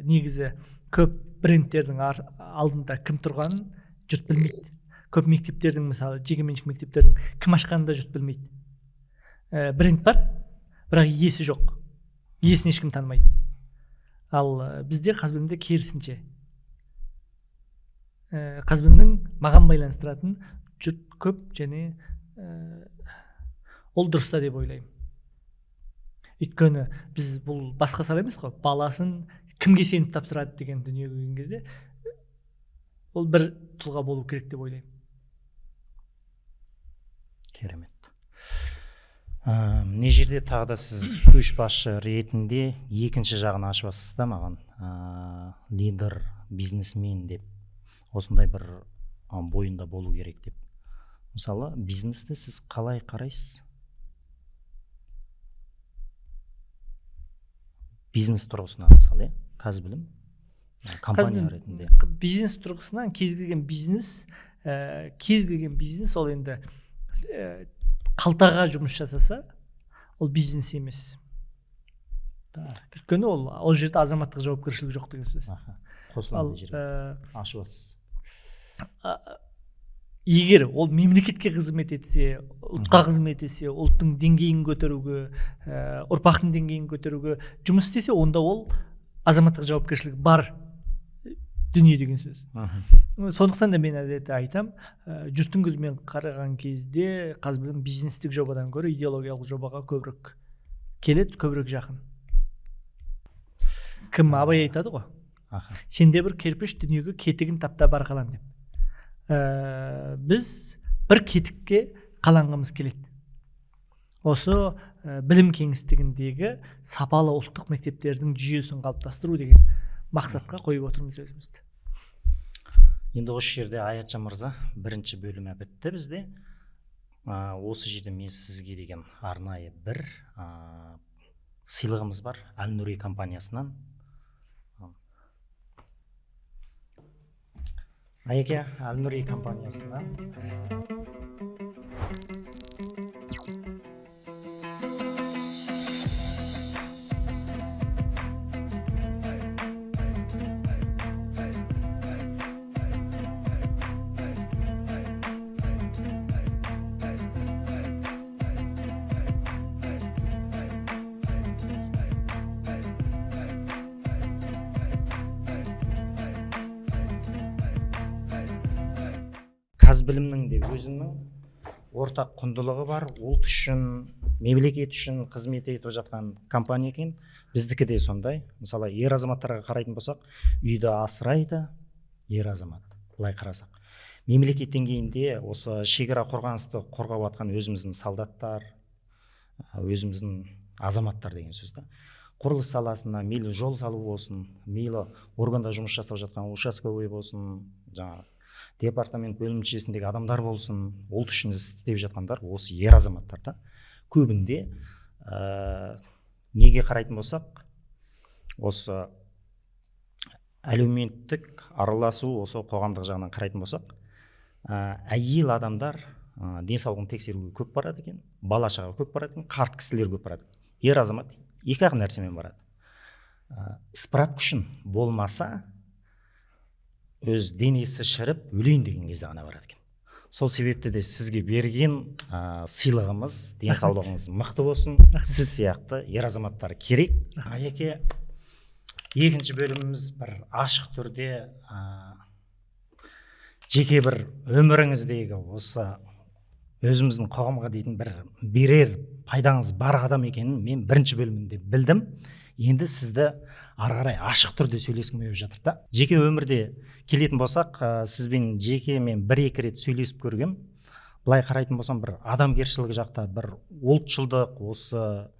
негізі көп брендтердің алдында кім тұрғанын жұрт білмейді. Көп мектептердің, мысалы жекеменшік мектептердің кім ашқанын да жұрт білмейді. Бренд бар, бірақ иесі жоқ. Иесін ешкім танымайды. Ал бізде Қазбілімде керісінше. Қазбілімнің маған байланыстыратын жұрт көп және ол дұрыс та деп ойлаймын. Өйткені біз бұл басқа сала емес қой, баласын кімге сеніп тапсырады деген дүниеге келген кезде ол бір тұлға болу керек деп ойлаймын. Керемет. Мына жерде тағы да сіз көшбасшы ретінде екінші жағын ашып аласыз да маған, лидер, бизнесмен деп, осындай бір бойында болу керек деп. Мысалы, бизнесті сіз қалай қарайсыз? Бизнес тұрғысынан мысалы, Қазбілім компания ретінде. Бизнес тұрғысынан кез келген бизнес, кез келген бизнес ол енді қалтаға жұмыс жасаса, ол бизнес емес. Өйткені ол жерде азаматтық жауапкершілік жоқ деген сөз. Қосыламын жерге. Ашып аласыз. Егер ол мемлекетке қызмет етсе, ұлтқа қызмет етсе, ұлттың деңгейін көтеруге, ұрпақтың деңгейін көтеруге жұмыс істесе, онда ол азаматтық жауапкершілік бар дүние деген сөз. Сондықтан да мен әдетте айтам, жұрттың көзімен қараған кезде Қазбілім бизнестік жобадан гөрі идеологиялық жобаға көбірек келеді, көбірек жақын. Кім Абай айтады ғой, сенде бір кірпіш дүниеге кетігін тапта бар қалан деп. Біз бір кетікке қаланғымыз келеді. Осы білім кеңістігіндегі сапалы ұлттық мектептердің жүйесін қалыптастыру деген мақсатқа қойып отырмыз өзімізді. Енді осы жерде Аятжан мырза, бірінші бөлімі бітті бізде. Осы жерде мен сізге деген арнайы бір сыйлығымыз бар Әл-Нұри компаниясынан. Аяке, Әл-Нұри компаниясынан. Қазбілімнің де өзінің ортақ құндылығы бар, ұлт үшін, мемлекет үшін қызмет етіп жатқан компания екен. Біздікі де сондай. Мысалы, ер азаматтарға қарайтын болсақ, үйді асырайды ер азамат, былай қарасақ. Мемлекет деңгейінде осы шекара қорғанысты қорғап жатқан өзіміздің солдаттар, өзіміздің азаматтар деген сөз да. Құрылыс саласына мейлі жол салу болсын, мейлі органда жұмыс жасап жатқан участковый болсын, жаңағы департамент бөлімшесіндегі адамдар болсын, ұлт үшін істеп жатқандар осы ер азаматтар да. Көбінде неге қарайтын болсақ, осы әлеуметтік араласу, осы қоғамдық жағынан қарайтын болсақ, әйел адамдар денсаулығын тексеруге көп барады екен, бала шаға көп барады екен, қарт кісілер көп барады. Ер азамат екі-ақ нәрсемен барады. Справка үшін болмаса, өз денесі шіріп өлейін деген кезде ғана барады екен. Сол себепті де сізге берген сыйлығымыз, денсаулығыңыз мықты болсын. Сіз сияқты ер азаматтар керек. Аяке, екінші бөліміміз бір ашық түрде жеке бір өміріңіздегі осы өзіміздің қоғамға дейтін бір берер пайдаңыз бар адам екенін мен бірінші бөлімінде білдім. Енді сізді ары қарай ашық түрде сөйлескім келіп жатыр да. Жеке өмірде келетін болсақ, сізбен жеке мен бір-екі рет сөйлесіп көргем. Былай қарайтын болсам, бір адамгершілік жақта, бір ұлтшылдық, осы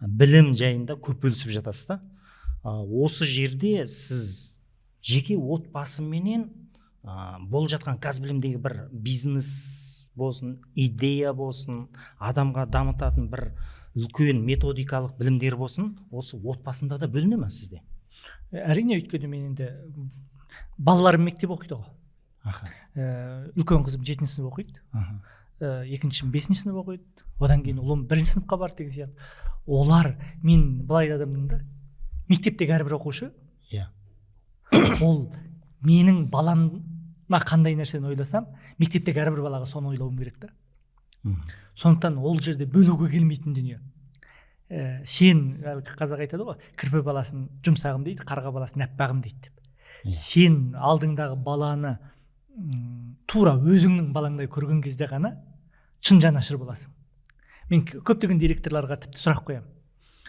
білім жайында көп бөлісіп жатасыз да. Осы жерде сіз жеке отбасыменен болып жатқан Қазбілімдегі бір бизнес болсын, идея болсын, адамға дамытатын бір үлкен методикалық білімдер болсын, осы отбасында да бөліне ме сізде? Әрине, өйткені мен енді балаларым мектеп оқиды ғой. Үлкен қызым 7 сынып оқиды, екіншім 5 сынып оқиды, одан кейін ұлым 1 сыныпқа барды деген сияқты. Олар, мен былай адаммын да, мектептегі әрбір оқушы, ол менің балама қандай нәрсені ойласам, мектептегі әрбір балаға соны ойлауым керек та. Сондықтан ол жерде бөлуге келмейтін дүние. Сен, қазақ айтады ғой, кірпі баласын жұмсағым дейді, қарға баласын әппағым дейді деп. Сен алдыңдағы баланы тура өзіңнің балаңдай көрген кезде ғана шын жанашыр боласың. Мен көптеген директорларға тіпті сұрақ қоямын.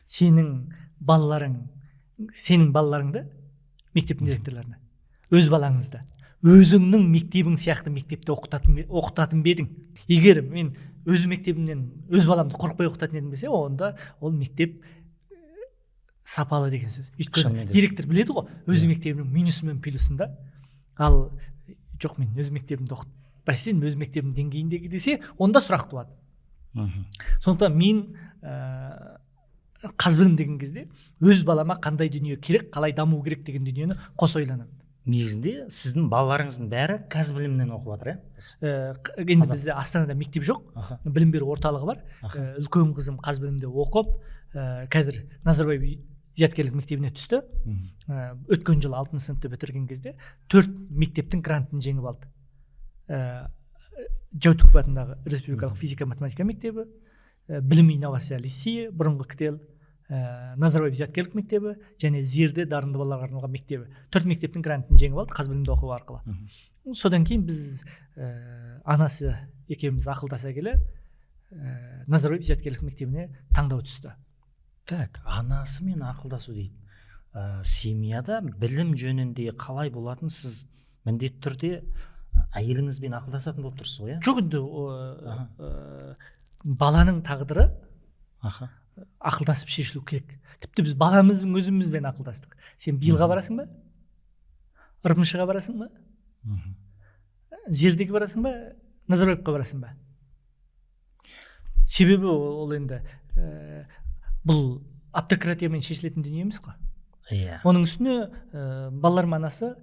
Сенің балаларыңды мектептің директорларына, өз балаңызды өзіңнің мектебің сияқты мектепте оқытатын ба едің? Егер мен өз мектебімнен өз баламды қорықпай оқытатын едім десе, онда ол мектеп сапалы деген сөз. Өйткені директор біледі ғой өз мектебінің минусы мен плюсын да. Ал жоқ, мен өз мектебімді оқытпайсың, өз мектебімнің деңгейіндегі десе, онда сұрақ туады. Сондықтан мен Қазбілім деген кезде өз балама қандай дүние керек, қалай даму керек деген дүниені қоса ойланамын. Негізінде сіздің балаларыңыздың бәрі Қазбілімнен оқып жатыр, иә? Енді бізде Астанада мектеп жоқ, білім беру орталығы бар. Үлкен қызым Қазбілімде оқып, қазір Назарбаев зияткерлік мектебіне түсті. Өткен жылы 6 сыныпты бітірген кезде 4 мектептің грантын жеңіп алды. Жәутіков атындағы республикалық физика математика мектебі, білім инновация лицейі, бұрынғы КТЛ, Назарбаев зияткерлік мектебі және Зерде дарынды балаларға арналған мектебі. 4 мектептің грантын жеңіп алды Қазбілімде оқу арқылы. Содан кейін біз анасы екеуміз ақылдаса келе Назарбаев зияткерлік мектебіне таңдау түсті. Так, анасымен ақылдасу дейді. Семьяда білім жөнінде қалай болатын, сіз міндетті түрде әйеліңізбен ақылдасатын болып тұрсыз ғой, иә? Жоқ, енді баланың тағдыры ақылдасып шешілу керек. Тіпті біз баламыздың өзімізбен ақылдастық. Сен биылға барасың ба? РМШ-ға барасың ба? Зердеге барасың ба? Назарбаевқа барасың ба? Себебі ол енді бұл автократиямен шешілетін дүние емес қой. Иә. Оның үстіне балалар анасы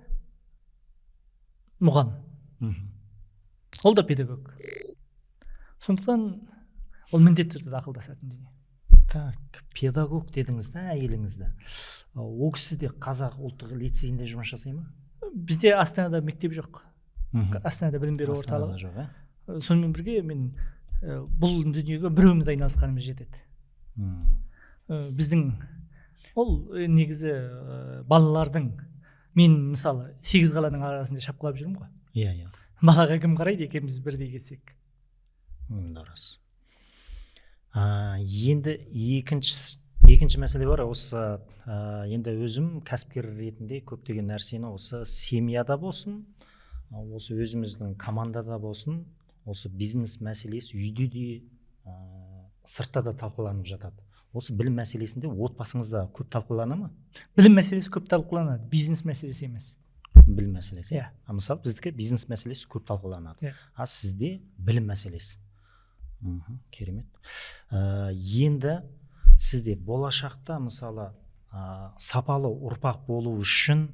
мұғалім. Ол да педагог. Сондықтан ол міндетті түрде ақылдасатын дүние. Так, педагог дедіңіз да әйеліңізді. Ол кісі де Қазақ ұлттық лицейінде жұмыс жасай ма? Бізде Астанада мектеп жоқ. Астанада білім беру орталығы жоқ, ә? Сонымен бірге мен бұл дүниеге біреуміз айналысқанымыз жетеді. Біздің ол негізі балалардың, мен мысалы 8 қаланың арасында шапқылап жүрмін ғой. Иә, иә. Балаға кім қарайды, екеуміз бірдей кетсек. Дұрыс. Енді екінші мәселе бар. Осы енді өзім кәсіпкер ретінде көптеген нәрсені осы семьяда болсын, осы өзіміздің командада болсын, осы бизнес мәселесі үйде де, сыртта да талқыланып жатады. Осы білім мәселесінде отбасыңызда көп талқылана ма? Білім мәселесі көп талқыланады, бизнес мәселесі емес. Білім мәселесі. Иә. Мысалы біздікі бизнес мәселесі көп талқыланады. Yeah. А сізде білім мәселесі. Керемет. Енді сізде болашақта мысалы сапалы ұрпақ болу үшін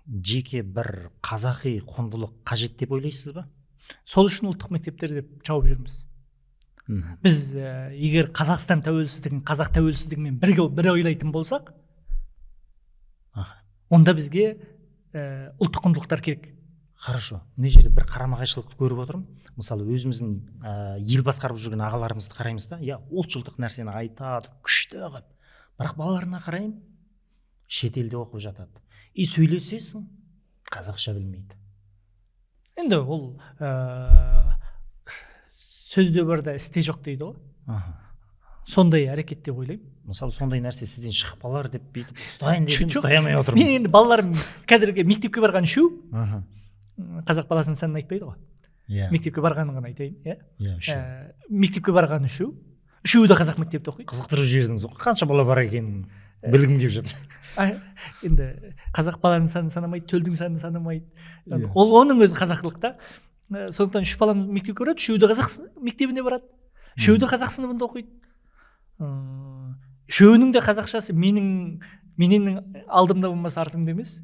жеке бір қазақи құндылық қажет деп ойлайсыз ба? Сол үшін ұлттық мектептер деп шауып жүрміз. Біз егер Қазақстан тәуелсіздігін қазақ тәуелсіздігімен бірге бір ойлайтын болсақ, онда бізге ұлттық құндылықтар керек. Хорошо. Мына жерде бір қарама-қайшылықты көріп отырмын. Мысалы өзіміздің ел басқарып жүрген ағаларымызды қараймыз да, иә, ұлтшылдық нәрсені айтады, күшті қылып. Бірақ балаларына қараймын, шетелде оқып жатады. И сөйлесесің, қазақша білмейді. Енді ол сөзде бар да істе жоқ дейді ғой. Сондай әрекет деп ойлаймын. Мысалы сондай нәрсе сізден шығып қалар деп бүйтіп ұстайын десем, ұстай алмай отырмын. Мен енді балаларым қазіргі мектепке барған үшеу, қазақ баласының санын айтпайды ғой. Yeah. Мектепке барғанын ғана айтайын, иә? Yeah, үшеу. Мектепке барған үшеу, үшеуі де қазақ мектепте оқиды. Қызықтырып жібердіңіз ғой, қанша бала бар екенін білгім келіп жатыр. Енді қазақ баланың санын санамайды, төлдің санын санамайды. Yeah. Ол оның өзі қазақылық та. Сондықтан үш балам мектепке барады, үшеуі де қазақ мектебіне барады, үшеуі де қазақ сыныбында оқиды. Үшеуінің де қазақшасы менің алдымда болмаса артымда емес.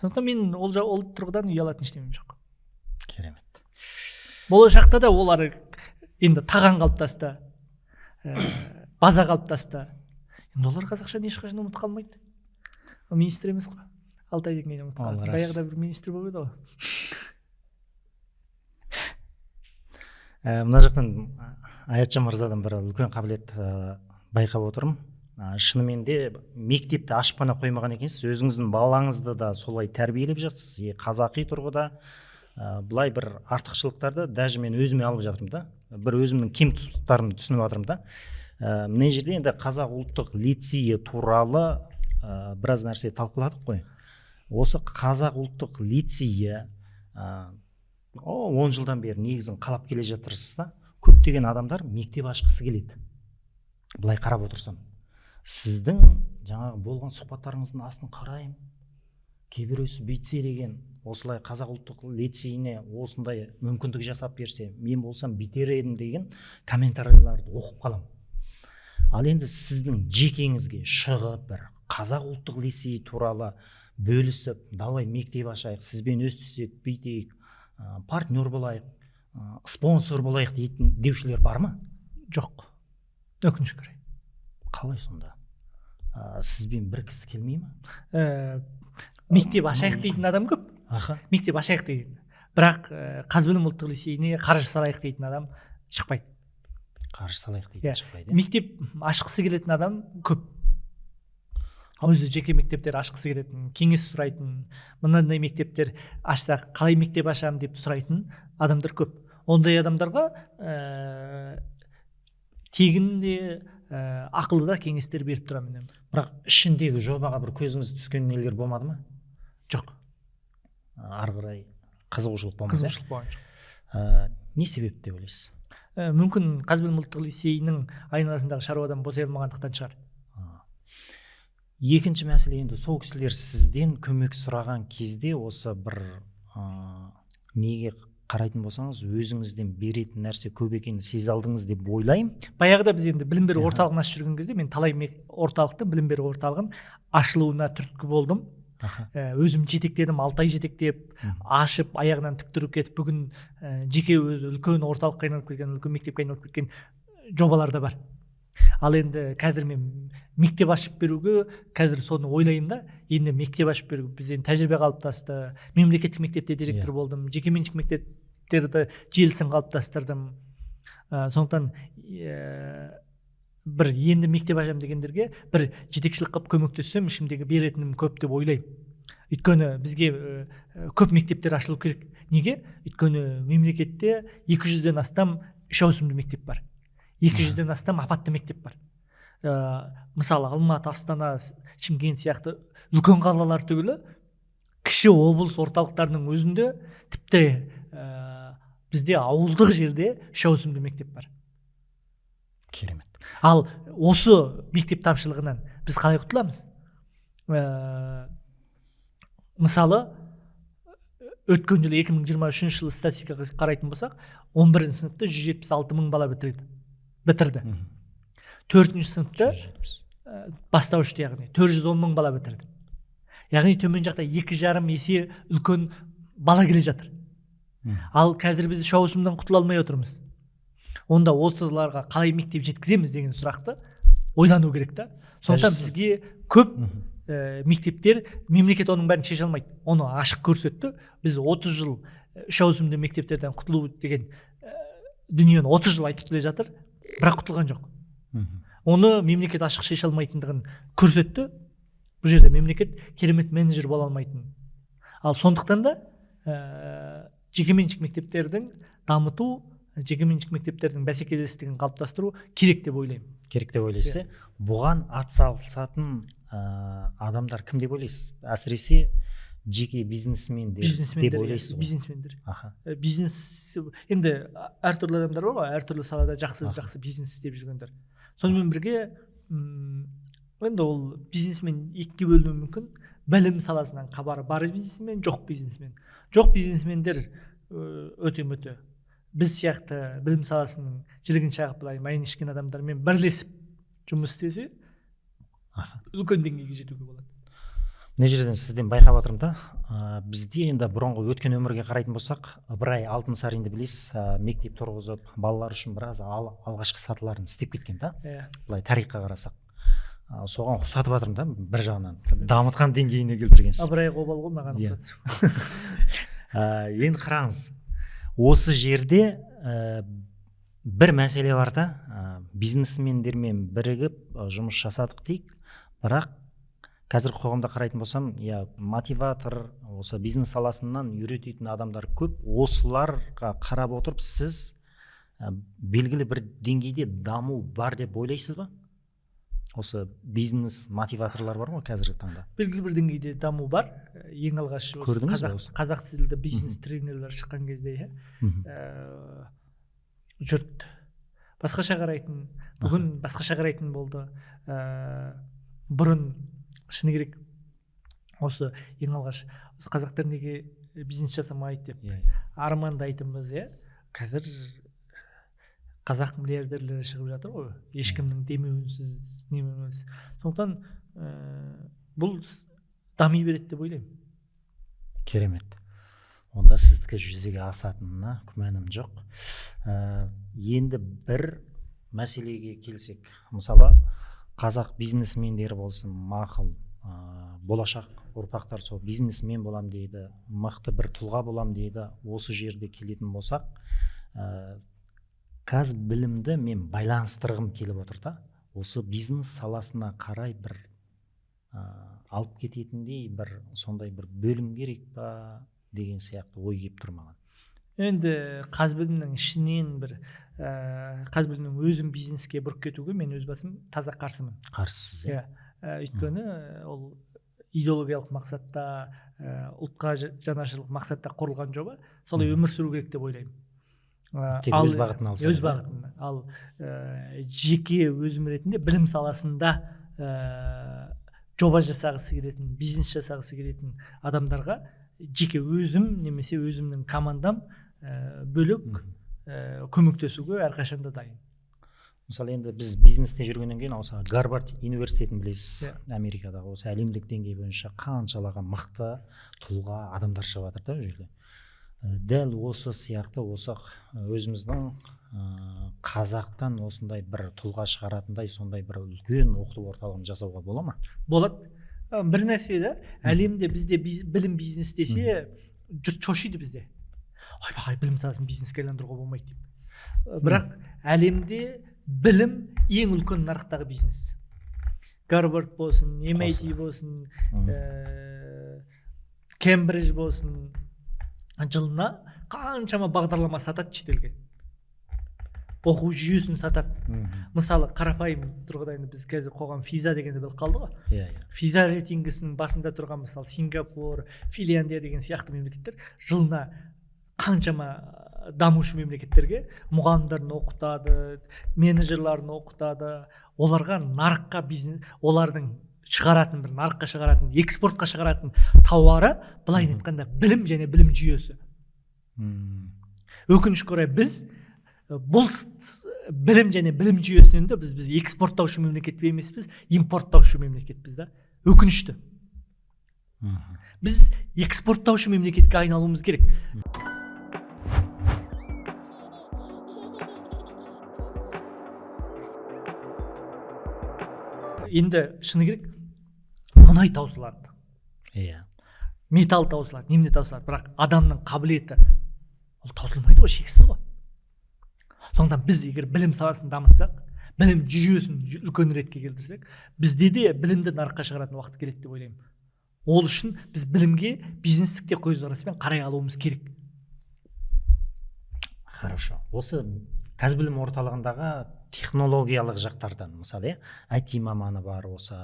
Сондықтан мен ол тұрғыдан ұялатын ештеңем жоқ. Керемет. Болашақта да олар енді таған қалыптасты, база қалыптасты. Енді олар қазақшаны ешқашан ұмытып қалмайды. Ол министр емес қой. 6 айдан кейін ұмытып қалды. Баяғыда бір министр болып еді ғой. Мына жақтан Аятжан мырзадан бір үлкен қабілет байқап отырмын. Шынымен де мектепті ашып қана қоймаған екенсіз, өзіңіздің балаңызды да солай тәрбиелеп жатсыз. Қазақи тұрғыда былай бір артықшылықтарды даже мен өзіме алып жатырмын да, бір өзімнің кем тұстарымды түсініп жатырмын да. Мына жерде енді Қазақ ұлттық лицейі туралы біраз нәрсе талқыладық қой. Осы Қазақ ұлттық лицейі 10 жылдан бері негізін қалап келе жатырсыз да, көптеген адамдар мектеп ашқысы келеді. Былай қарап отырсам, сіздің жаңағы болған сұхбаттарыңыздың астын қараймын, кейбіреусі бүйтсе деген, осылай Қазақ ұлттық лицейіне осындай мүмкіндік жасап берсе, мен болсам бітер едім деген комментарийларды оқып қаламын. Ал енді сіздің жекеңізге шығып бір Қазақ ұлттық лицейі туралы бөлісіп, давай мектеп ашайық, сізбен өстісек, бүйтейік, партнер болайық, спонсор болайық дейтін деушілер бар ма? Жоқ. Өкінішке орай. Қалай сонда? Сізбен бір кісі келмей ма? Мектеп ашайық дейтін адам көп. Аха. Мектеп ашайық дейтін. Бірақ Қазбілім ұлттық лицейіне қаржы салайық дейтін адам шықпайды. Қаржы салайық дейтін шықпайды. Мектеп ашқысы келетін адам көп. Өзі жеке мектептер ашқысы келетін, кеңес сұрайтын, мынандай мектептер ашсақ қалай мектеп ашамын деп сұрайтын адамдар көп. Ондай адамдарға тегін де ақылды да кеңестер беріп тұрамын. Бірақ ішіндегі жобаға бір көзіңіз түскен нелер болмады ма? Жоқ. Ары қарай қызығушылық болмады. Қызығушылық болған жоқ. Не себеп деп ойлайсыз? Мүмкін Қазбілім ұлттық лицейінің айналасындағы шаруадан босай алмағандықтан шығар. Екінші мәселе, енді сол кісілер сізден көмек сұраған кезде осы бір неге қарайтын болсаңыз, өзіңізден беретін нәрсе көп екенін сезе алдыңыз деп ойлаймын. Баяғыда біз енді білім беру орталығын ашып жүрген кезде мен талай орталықтың, білім беру орталығын ашылуына түрткі болдым. Өзім жетектедім, 6 ай жетектеп, ашып, аяғынан тік тұрып кетіп, бүгін жеке өзі үлкен орталыққа айналып кеткен, үлкен мектепке айналып кеткен жобалар да бар. Ал енді қазір мен мектеп ашып беруге қазір соны ойлаймын да, енді мектеп ашып беру, біз енді тәжірибе қалыптасты, мемлекеттік мектепте директор болдым, жекеменшік мектептерді желісін қалыптастырдым. Сондықтан бір енді мектеп ашамын дегендерге бір жетекшілік қылып көмектессем, ішімдегі беретінім көп деп ойлаймын. Өйткені бізге көп мектептер ашылу керек. Неге? Өйткені мемлекетте 200-ден астам үш ауысымды мектеп бар. 200-ден астам апатты мектеп бар. Мысалы, Алматы, Астана, Шымкент сияқты үлкен қалалар түгілі кіші облыс орталықтарының өзінде, тіпті бізде ауылдық жерде үш ауысымды мектеп бар. Керемет. Ал осы мектеп тапшылығынан біз қалай құтыламыз? Мысалы, өткен жылы 2023 жылы статистикаға қарайтын болсақ, 11 сыныпта 176 мың бала бітірді. 4 сыныпта бастауышты, яғни 410 мың бала бітірді. Яғни төмен жақта 2,5 есе үлкен бала келе жатыр. Ал қазір біз үш ауысымнан құтыла алмай отырмыз. Онда осыларға қалай мектеп жеткіземіз деген сұрақты ойлану керек та. Сондықтан бізге көп мектептер, мемлекет оның бәрін шеше алмайды. Оны ашық көрсетті. Біз 30 жыл үш ауысымды мектептерден құтылу деген дүниені 30 жыл айтып келе жатыр, бірақ құтылған жоқ. Оны мемлекет ашық шеше алмайтындығын көрсетті. Бұл жерде мемлекет керемет менеджер бола алмайтын. Ал сондықтан да жекеменшік мектептердің дамыту, жекеменшік мектептердің бәсекелестігін қалыптастыру керек деп ойлаймын. Керек деп ойлайсыз. Бұған атсалысатын адамдар кім деп ойлайсыз? Әсіресе жеке бизнесмендер деп ойлайсыз ғой? Бизнесмендер. Бизнес енді әртүрлі адамдар бар ғой, әртүрлі салада жақсы бизнес істеп жүргендер. Сонымен бірге енді ол бизнесмен екіге бөлінуі мүмкін. Білім саласынан хабары бар бизнесмен, жоқ бизнесмен. Жоқ бизнесмендер өте-мөте біз сияқты білім саласының жілігін шағып былай майын ішкен адамдармен бірлесіп жұмыс істесе, үлкен деңгейге жетуге болады. Мына жерден сізден байқап отырмын да, бізде енді бұрынғы өткен өмірге қарайтын болсақ, Ыбырай Алтынсаринді білесіз, мектеп тұрғызып, балалар үшін біраз алғашқы сатыларын істеп кеткен да. Былай тарихқа қарасақ. Соған ұқсатып жатырмын да, бір жағынан дамытқан деңгейіне келтіргенсіз. Ыбырай қобал ғой маған ұқсатып. Енді қараңыз, осы жерде бір мәселе бар да, бизнесмендермен бірігіп жұмыс жасадық дейік, бірақ қазір қоғамда қарайтын болсам, я мотиватор, осы бизнес саласынан үйрететін адамдар көп, осыларға қарап отырып сіз белгілі бір деңгейде даму бар деп ойлайсыз ба? Осы бизнес мотиваторлар бар ғой қазіргі таңда? Белгілі бір деңгейде даму бар. Ең алғаш қазақ тілді бизнес тренерлер шыққан кезде, жұрт басқаша қарайтын, бүгін басқаша қарайтын болды. Бұрын шыны керек, осы ең алғаш осы қазақтар неге бизнес жасамайды деп армандайтынбыз, иә. Қазір қазақ миллиардерлері шығып жатыр ғой, ешкімнің демеуінсіз, немеуінсіз. Сондықтан бұл дами береді деп ойлаймын. Керемет. Онда сіздікі жүзеге асатынына күмәнім жоқ. Енді бір мәселеге келсек, мысалы, Қазақ бизнесмендері болсын, мақұл, болашақ ұрпақтар сол бизнесмен болам дейді, мықты бір тұлға болам дейді. Осы жерде келетін болсақ, Қазбілімді мен байланыстырғым келіп отыр да. Осы бизнес саласына қарай бір алып кететіндей бір сондай бір бөлім керек па деген сияқты ой келіп тұр маған. Енді Қазбілімнің ішінен бір Қазбілімнің өзін бизнеске бұрып кетуге мен өз басым таза қарсымын. Қарсысыз, иә? Иә, өйткені ол идеологиялық мақсатта, ұлтқа жанашырлық мақсатта құрылған жоба, солай өмір сүру керек деп ойлаймын. Тек өз бағытын алса. Өз бағытын. Ал жеке өзім ретінде білім саласында жоба жасағысы келетін, бизнес жасағысы келетін адамдарға жеке өзім немесе өзімнің командам бөлек көмектесуге әрқашанда дайын. Мысалы, енді біз бизнесте жүргеннен кейін осы Гарвард университетін білесіз, Америкадағы осы әлемдік деңгей бойынша қаншалаған мықты тұлға адамдар шығып жатыр да ол жерде. Дәл осы сияқты осы өзіміздің қазақтан осындай бір тұлға шығаратындай сондай бір үлкен оқыту орталығын жасауға бола ма? Болады. Бір нәрсе да, әлемде бізде білім бизнес десе, жұрт шошиды бізде. Ойбай, білім саласын бизнеске айландыруға болмайды деп. Бірақ әлемде білім ең үлкен нарықтағы бизнес. Гарвард болсын, MIT болсын, Кембридж болсын, жылына қаншама бағдарлама сатады шетелге. Оқу жүйесін сатады. Мысалы, қарапайым тұрғыда енді біз қазір қоғам ФИЗА дегенді біліп қалды ғой. Иә, иә. ФИЗА рейтингісінің басында тұрған мысалы Сингапур, Финляндия деген сияқты мемлекеттер жылына қаншама дамушы мемлекеттерге мұғалімдерін оқытады, менеджерлерін оқытады. Оларға нарыққа бизнес, олардың шығаратын бір нарыққа шығаратын, экспортқа шығаратын тауары, былай айтқанда, білім және білім жүйесі. Өкінішке орай біз бұл білім және білім жүйесінен де біз экспорттаушы мемлекет емеспіз, импорттаушы мемлекетпіз да. Өкінішті. Біз экспорттаушы мемлекетке айналуымыз керек. Енді шыны керек, мұнай таусылады. Иә. Металл таусылады, немене таусылады, бірақ адамның қабілеті ол таусылмайды ғой, шексіз ғой. Сондықтан біз егер білім саласын дамытсақ, білім жүйесін үлкен ретке келтірсек, бізде де білімді нарыққа шығаратын уақыт келеді деп ойлаймын. Ол үшін біз білімге бизнестік те көзқараспен қарай алуымыз керек. Хорошо. Осы Қазбілім орталығындағы технологиялық жақтардан, мысалы, IT маманы бар, осы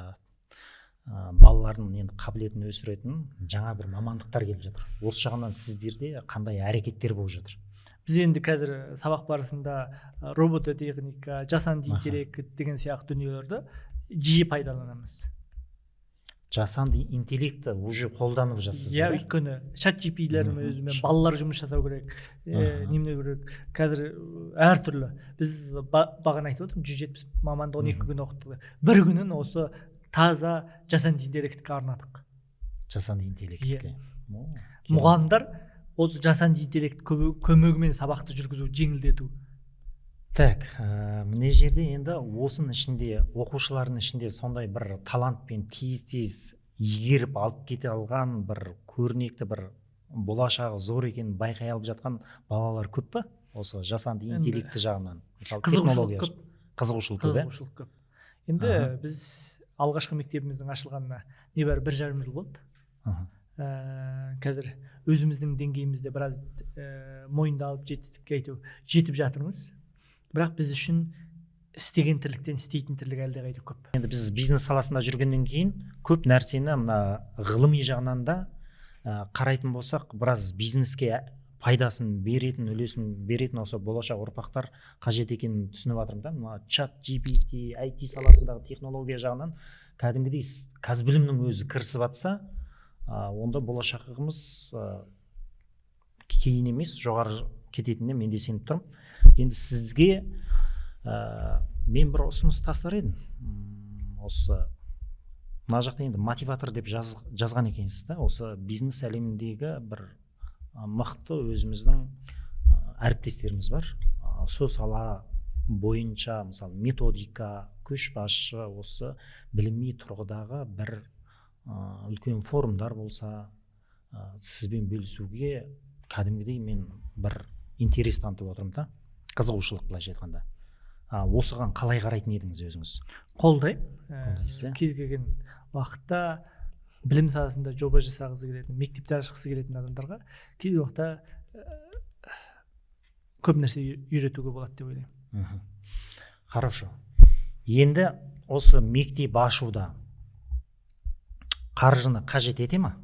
балалардың енді қабілетін өсіретін жаңа бір мамандықтар келіп жатыр. Осы жағынан сіздерде қандай әрекеттер болып жатыр? Біз енді қазір сабақ барысында робототехника, жасанды интеллект деген сияқты дүниелерді жиі пайдаланамыз. Жасанды интеллектті уже қолданып жатсыздар. Иә, өйткені чат GPT-лермен өзімен балалар жұмыс жасау керек, немене керек. Қазір әртүрлі. Біз бағана айтып отырмын, 170 маманды 12 күн оқыттық. Бір күнін осы таза жасанды интеллектке арнадық. Жасанды интеллектке. Мұғалімдер осы жасанды интеллект көмегімен сабақты жүргізу, жеңілдету. Так, мына жерде енді осының ішінде, оқушылардың ішінде сондай бір талантпен тез-тез игеріп алып кете алған бір көрнекті бір болашағы зор екенін байқай алып жатқан балалар көп пе? Осы жасанды интеллекті жағынан. Мысалы, технология. Қызығушылық көп. Қызығушылық көп. Енді біз алғашқы мектебіміздің ашылғанына небәрі 1,5 жыл болды. Қазір өзіміздің деңгейімізде біраз мойындалып жетістікке айту жетіп жатырмыз. Бірақ біз үшін істеген тірліктен істейтін тірлік әлдеқайда көп. Енді біз бизнес саласында жүргеннен кейін көп нәрсені мына ғылыми жағынан да қарайтын болсақ, біраз бизнеске пайдасын беретін, үлесін беретін осы болашақ ұрпақтар қажет екенін түсініп жатырмын да. Мына чат GPT, IT саласындағы технология жағынан кәдімгідей Қазбілімнің өзі кірісіп жатса, онда болашағымыз кейін емес, жоғары кететініне мен де сеніп тұрмын. Енді сізге мен бір ұсыныс тастар едім. Осы мына жақта енді мотиватор деп жазған екенсіз да, осы бизнес әлеміндегі бір мықты өзіміздің әріптестеріміз бар. Сол сала бойынша мысалы методика көшбасшы, осы біліми тұрғыдағы бір үлкен форумдар болса, сізбен бөлісуге кәдімгідей мен бір интерес танытып отырмын да, қызығушылық былайша айтқанда. Осыған қалай қарайтын едіңіз өзіңіз? Қолдаймын. Қолдайсыз, иә? Кез келген уақытта білім саласында жоба жасағысы келетін, мектепте ашқысы келетін адамдарға кез келген уақытта көп нәрсе үйретуге болады деп ойлаймын. Хорошо. Енді осы мектеп ашуда қаржыны қажет ете ма?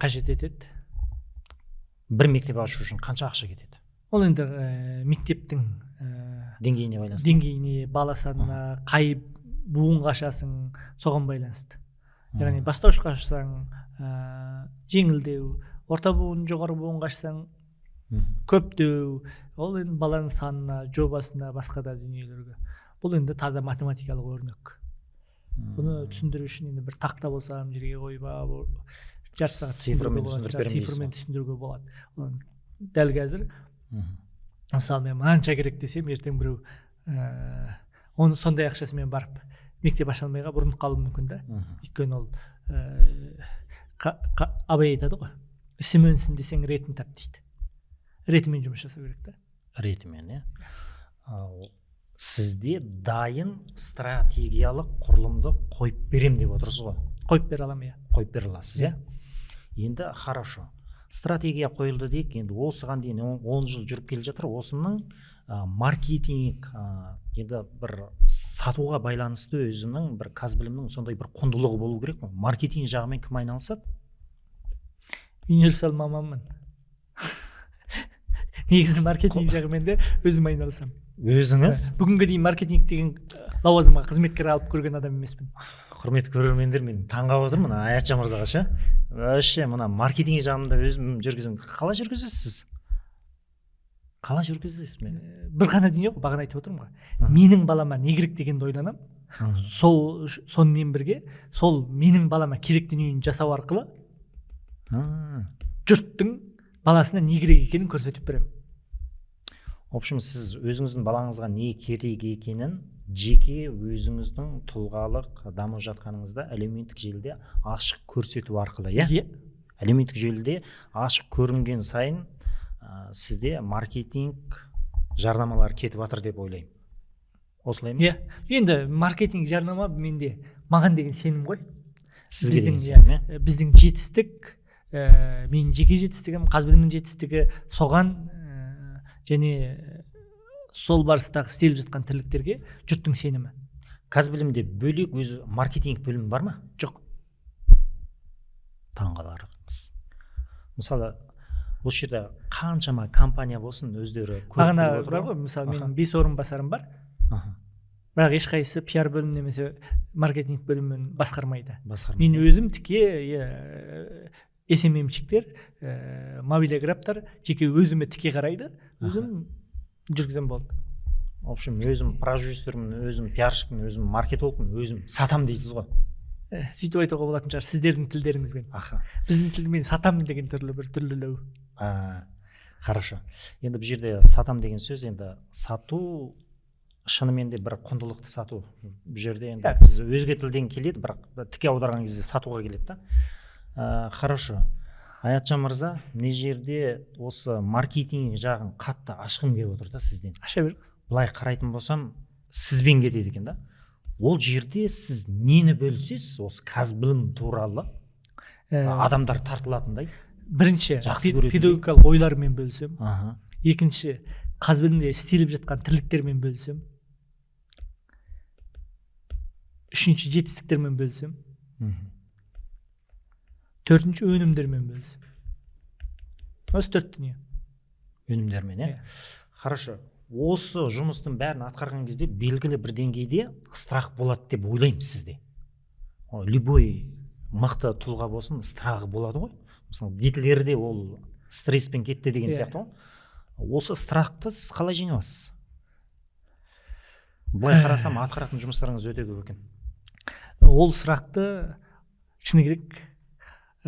Қажет етеді. Бір мектеп ашу үшін қанша ақша кетеді? Ол енді мектептің деңгейіне байланысты. Деңгейіне, бала санына, қай буынға ашасың, соған байланысты. Яғни бастауышқа ашсаң, жеңілдеу, орта буын, жоғары буынға ашсаң, көптеу. Ол енді баланың санына, жобасына, басқа да дүниелерге. Бұл енді таза математикалық өрнек. Бұны түсіндіру үшін енді бір тақта болса, жерге қойып алып, жарты сағат цифрмен түсіндіруге түсіндіріп болады, беремін дейсіз цифрмен ғой. түсіндіруге болады. Оны дәл қазір мысалы мен мынанша керек десем, ертең біреу оны сондай ақшасымен барып мектеп аша алмай қалып, ұрынып қалуы мүмкін да. Өйткені ол Абай айтады ғой, ісім өнсін десең ретін тап дейді. Ретімен жұмыс жасау керек та. Ретімен, иә. Ал сізде дайын стратегиялық құрылымды қойып берем деп отырсыз ғой? Қойып бере аламын, иә. Қойып бере аласыз, иә. Енді хорошо, стратегия қойылды дейік. Енді осыған дейін 10 жыл жүріп келе жатыр. Осының маркетинг, енді бір сатуға байланысты өзінің бір Қазбілімнің сондай бір құндылығы болу керек қой. Маркетинг жағымен кім айналысады? Универсал маманмын. Негізі маркетинг жағымен де өзім айналысамын. Өзіңіз? Бүгінге дейін маркетинг деген лауазымға қызметкер алып көрген адам емеспін. Құрметті көрермендер, мен таңғалып отырмын мына Аятжан мырзаға ше. Вообще мына маркетинг жағында өзім жүргіземін. Қалай жүргізесіз? Қалай жүргізесіз мен? Бір ғана дүние ғой, бағана айтып отырмын ғой. Менің балама не керек дегенді ойланамын. Сол сонымен бірге сол менің балама керек дүниені жасау арқылы жұрттың баласына не керек екенін көрсетіп беремін. В общем, сіз өзіңіздің балаңызға не керек екенін жеке өзіңіздің тұлғалық дамып жатқаныңызда әлеуметтік желіде ашық көрсету арқылы, иә? Иә. Әлеуметтік желіде ашық көрінген сайын сізде маркетинг жарнамалар кетіп жатыр деп ойлаймын. Осылай ма? Иә. Енді маркетинг жарнама менде маған деген сенім ғой. Сізге Біздің, деген сенім, иә? иә, біздің жетістік, менің жеке жетістігім, Қазбілімнің жетістігі соған, және сол барыстағы істеліп жатқан тірліктерге жұрттың сенімі. Қазбілімде бөлек өзі маркетинг бөлімі бар ма? Жоқ. Таңғаларлық. Мысалы, осы жерде қаншама компания болсын, өздері көріп Бағана біліп отыр бар ғой. ғой, мысалы, менің 5 орынбасарым бар. Бірақ ешқайсысы пиар бөлімін немесе маркетинг бөлімін басқармайды. Басқармайды. Мен өзім тіке, иә, SMM-щиктер, мобилографтар жеке өзіме тіке қарайды, өзім жүргізем болды. В общем, өзім продюсермін, өзім пиарщикпін, өзім маркетологпын, өзім сатам дейсіз ғой. Сөйтіп айтуға болатын шығар сіздердің тілдеріңізбен. Біздің тілмен сатамын деген түрлі бір түрлілеу. Хорошо. Енді бұл жерде сатам деген сөз, енді сату шынымен де бір құндылықты сату. Бұл жерде енді біз өзге тілден келеді, бірақ тіке аударған кезде сатуға келеді да. Хорошо. Аятжан мырза, мына жерде осы маркетинг жағын қатты ашқым келіп отыр да сізден. Аша беріңіз. Былай қарайтын болсам, сізбен кетеді екен да. Ол жерде сіз нені бөлісесіз осы Қазбілім туралы? Адамдар тартылатындай. Бірінші, Жақсы көретіндей. педагогикалық ойлармен бөлісемін. Екінші, Қазбілімде істеліп жатқан тірліктермен бөлісемін. Үшінші, жетістіктермен бөлісемін. Төртінші, өнімдермен бөлісемін. Осы төрт дүние. Өнімдермен, иә? Иә. Хорошо. Осы жұмыстың бәрін атқарған кезде белгілі бір деңгейде страх болады деп ойлаймын сізде. Любой мықты тұлға болсын, страхы болады ғой. Мысалы, Гитлер де ол стресспен кетті деген сияқты ғой. Осы страхты сіз қалай жеңе аласыз? Былай қарасам, атқаратын жұмыстарыңыз өте көп екен. Ол сұрақты шыны керек,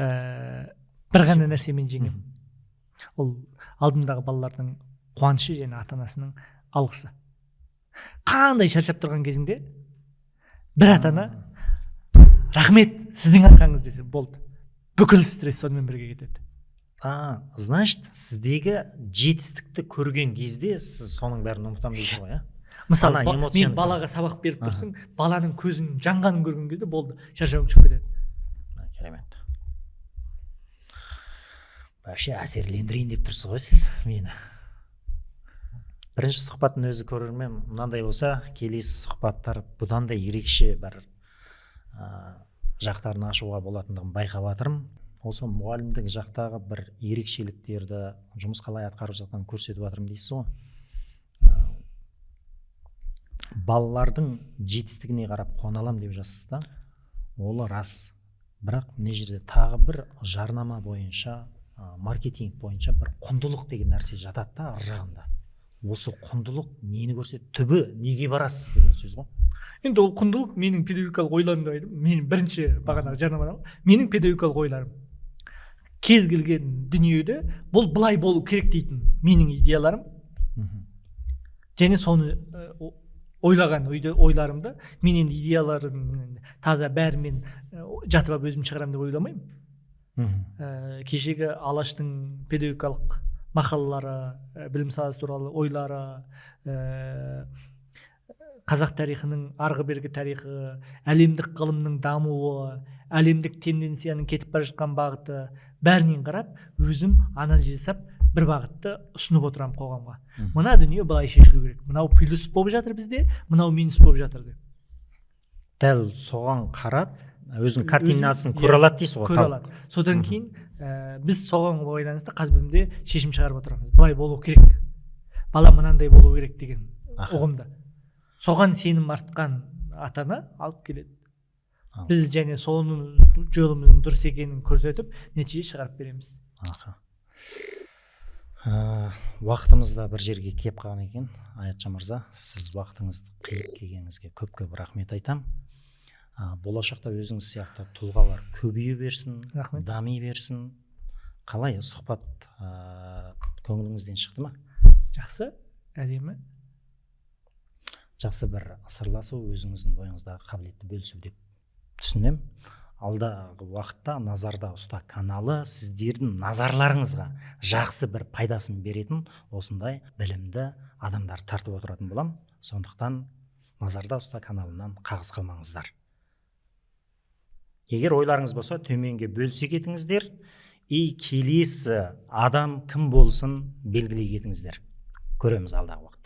бір ғана нәрсемен жеңемін. Ол алдымдағы балалардың қуанышы және ата-анасының алғысы. Қандай шаршап тұрған кезіңде бір ата ана «Рахмет, сіздің арқаңыз» десе болды, бүкіл стресс сонымен бірге кетеді. Значит, сіздегі жетістікті көрген кезде сіз соның бәрін ұмытамын дейсіз ғой, иә? Мысалы, Ана эмоцияны мен балаға сабақ беріп тұрсың, баланың көзінің жанғанын көрген кезде болды, шаршауың шығып кетеді. Керемет, вообще әсерлендірейін деп тұрсыз ғой сіз мені. Бірінші сұхбаттың өзі, көрермен, мынандай болса, келесі сұхбаттар бұдан да ерекше бір жақтарын ашуға болатындығын байқап жатырмын. Осы мұғалімдік жақтағы бір ерекшеліктерді, жұмыс қалай атқарып жатқанын көрсетіп жатырмын дейсіз ғой. Балалардың жетістігіне қарап қуана аламын деп жазсыз да, ол рас. Бірақ мына жерде тағы бір жарнама бойынша, маркетинг бойынша бір құндылық деген нәрсе жатады да ар жағында. Осы құндылық нені көрсетеді, түбі неге барасыз деген сөз ғой. Енді ол құндылық менің педагогикалық ойларым деп айттым. Менің бірінші бағанағы жарнамадан менің педагогикалық ойларым, кез келген дүниеде бұл былай болу керек дейтін менің идеяларым. Және соны ойлаған ойды, ойларымды мен енді идеяларым енді таза бәрімен жатып алып өзім шығарамын деп ойламаймын. Кешегі Алаштың педагогикалық мақалалары, білім саласы туралы ойлары, қазақ тарихының арғы бергі тарихы, әлемдік ғылымның дамуы, әлемдік тенденцияның кетіп бара жатқан бағыты, бәрінен қарап, өзім анализ жасап, бір бағытты ұсынып отырамын қоғамға. Мына дүние былай шешілу керек, мынау плюс болып жатыр бізде, мынау минус болып жатыр деп. Дәл соған қарап өзінің картинасын көре алады дейсіз ғой көре халық. алады. Содан кейін біз соған байланысты ҚазБІМ-де шешім шығарып отырамыз, былай болу керек, бала мынандай болу керек деген ұғымда. Соған сенім артқан ата ана алып келеді. Біз және соның жолымыздың дұрыс екенін көрсетіп, нәтиже шығарып береміз. Уақытымыз да бір жерге келіп қалған екен. Аятжан мырза, сіз уақытыңызды қиып келгеніңізге көп көп рахмет айтамын. Болашақта өзіңіз сияқты тұлғалар көбейе берсін, Рахмет. дами берсін. Қалай сұхбат, көңіліңізден шықты ма? Жақсы, әдемі. Жақсы бір сырласу, өзіңіздің бойыңыздағы қабілетті бөлісу деп түсінемін. Алдағы уақытта Назарда ұста каналы сіздердің назарларыңызға жақсы бір пайдасын беретін осындай білімді адамдар тартып отыратын боламын. Сондықтан Назарда ұста каналынан қағыс қалмаңыздар. Егер ойларыңыз болса, төменге бөлісе кетіңіздер и келесі адам кім болсын белгілей кетіңіздер. Көреміз алдағы уақытта.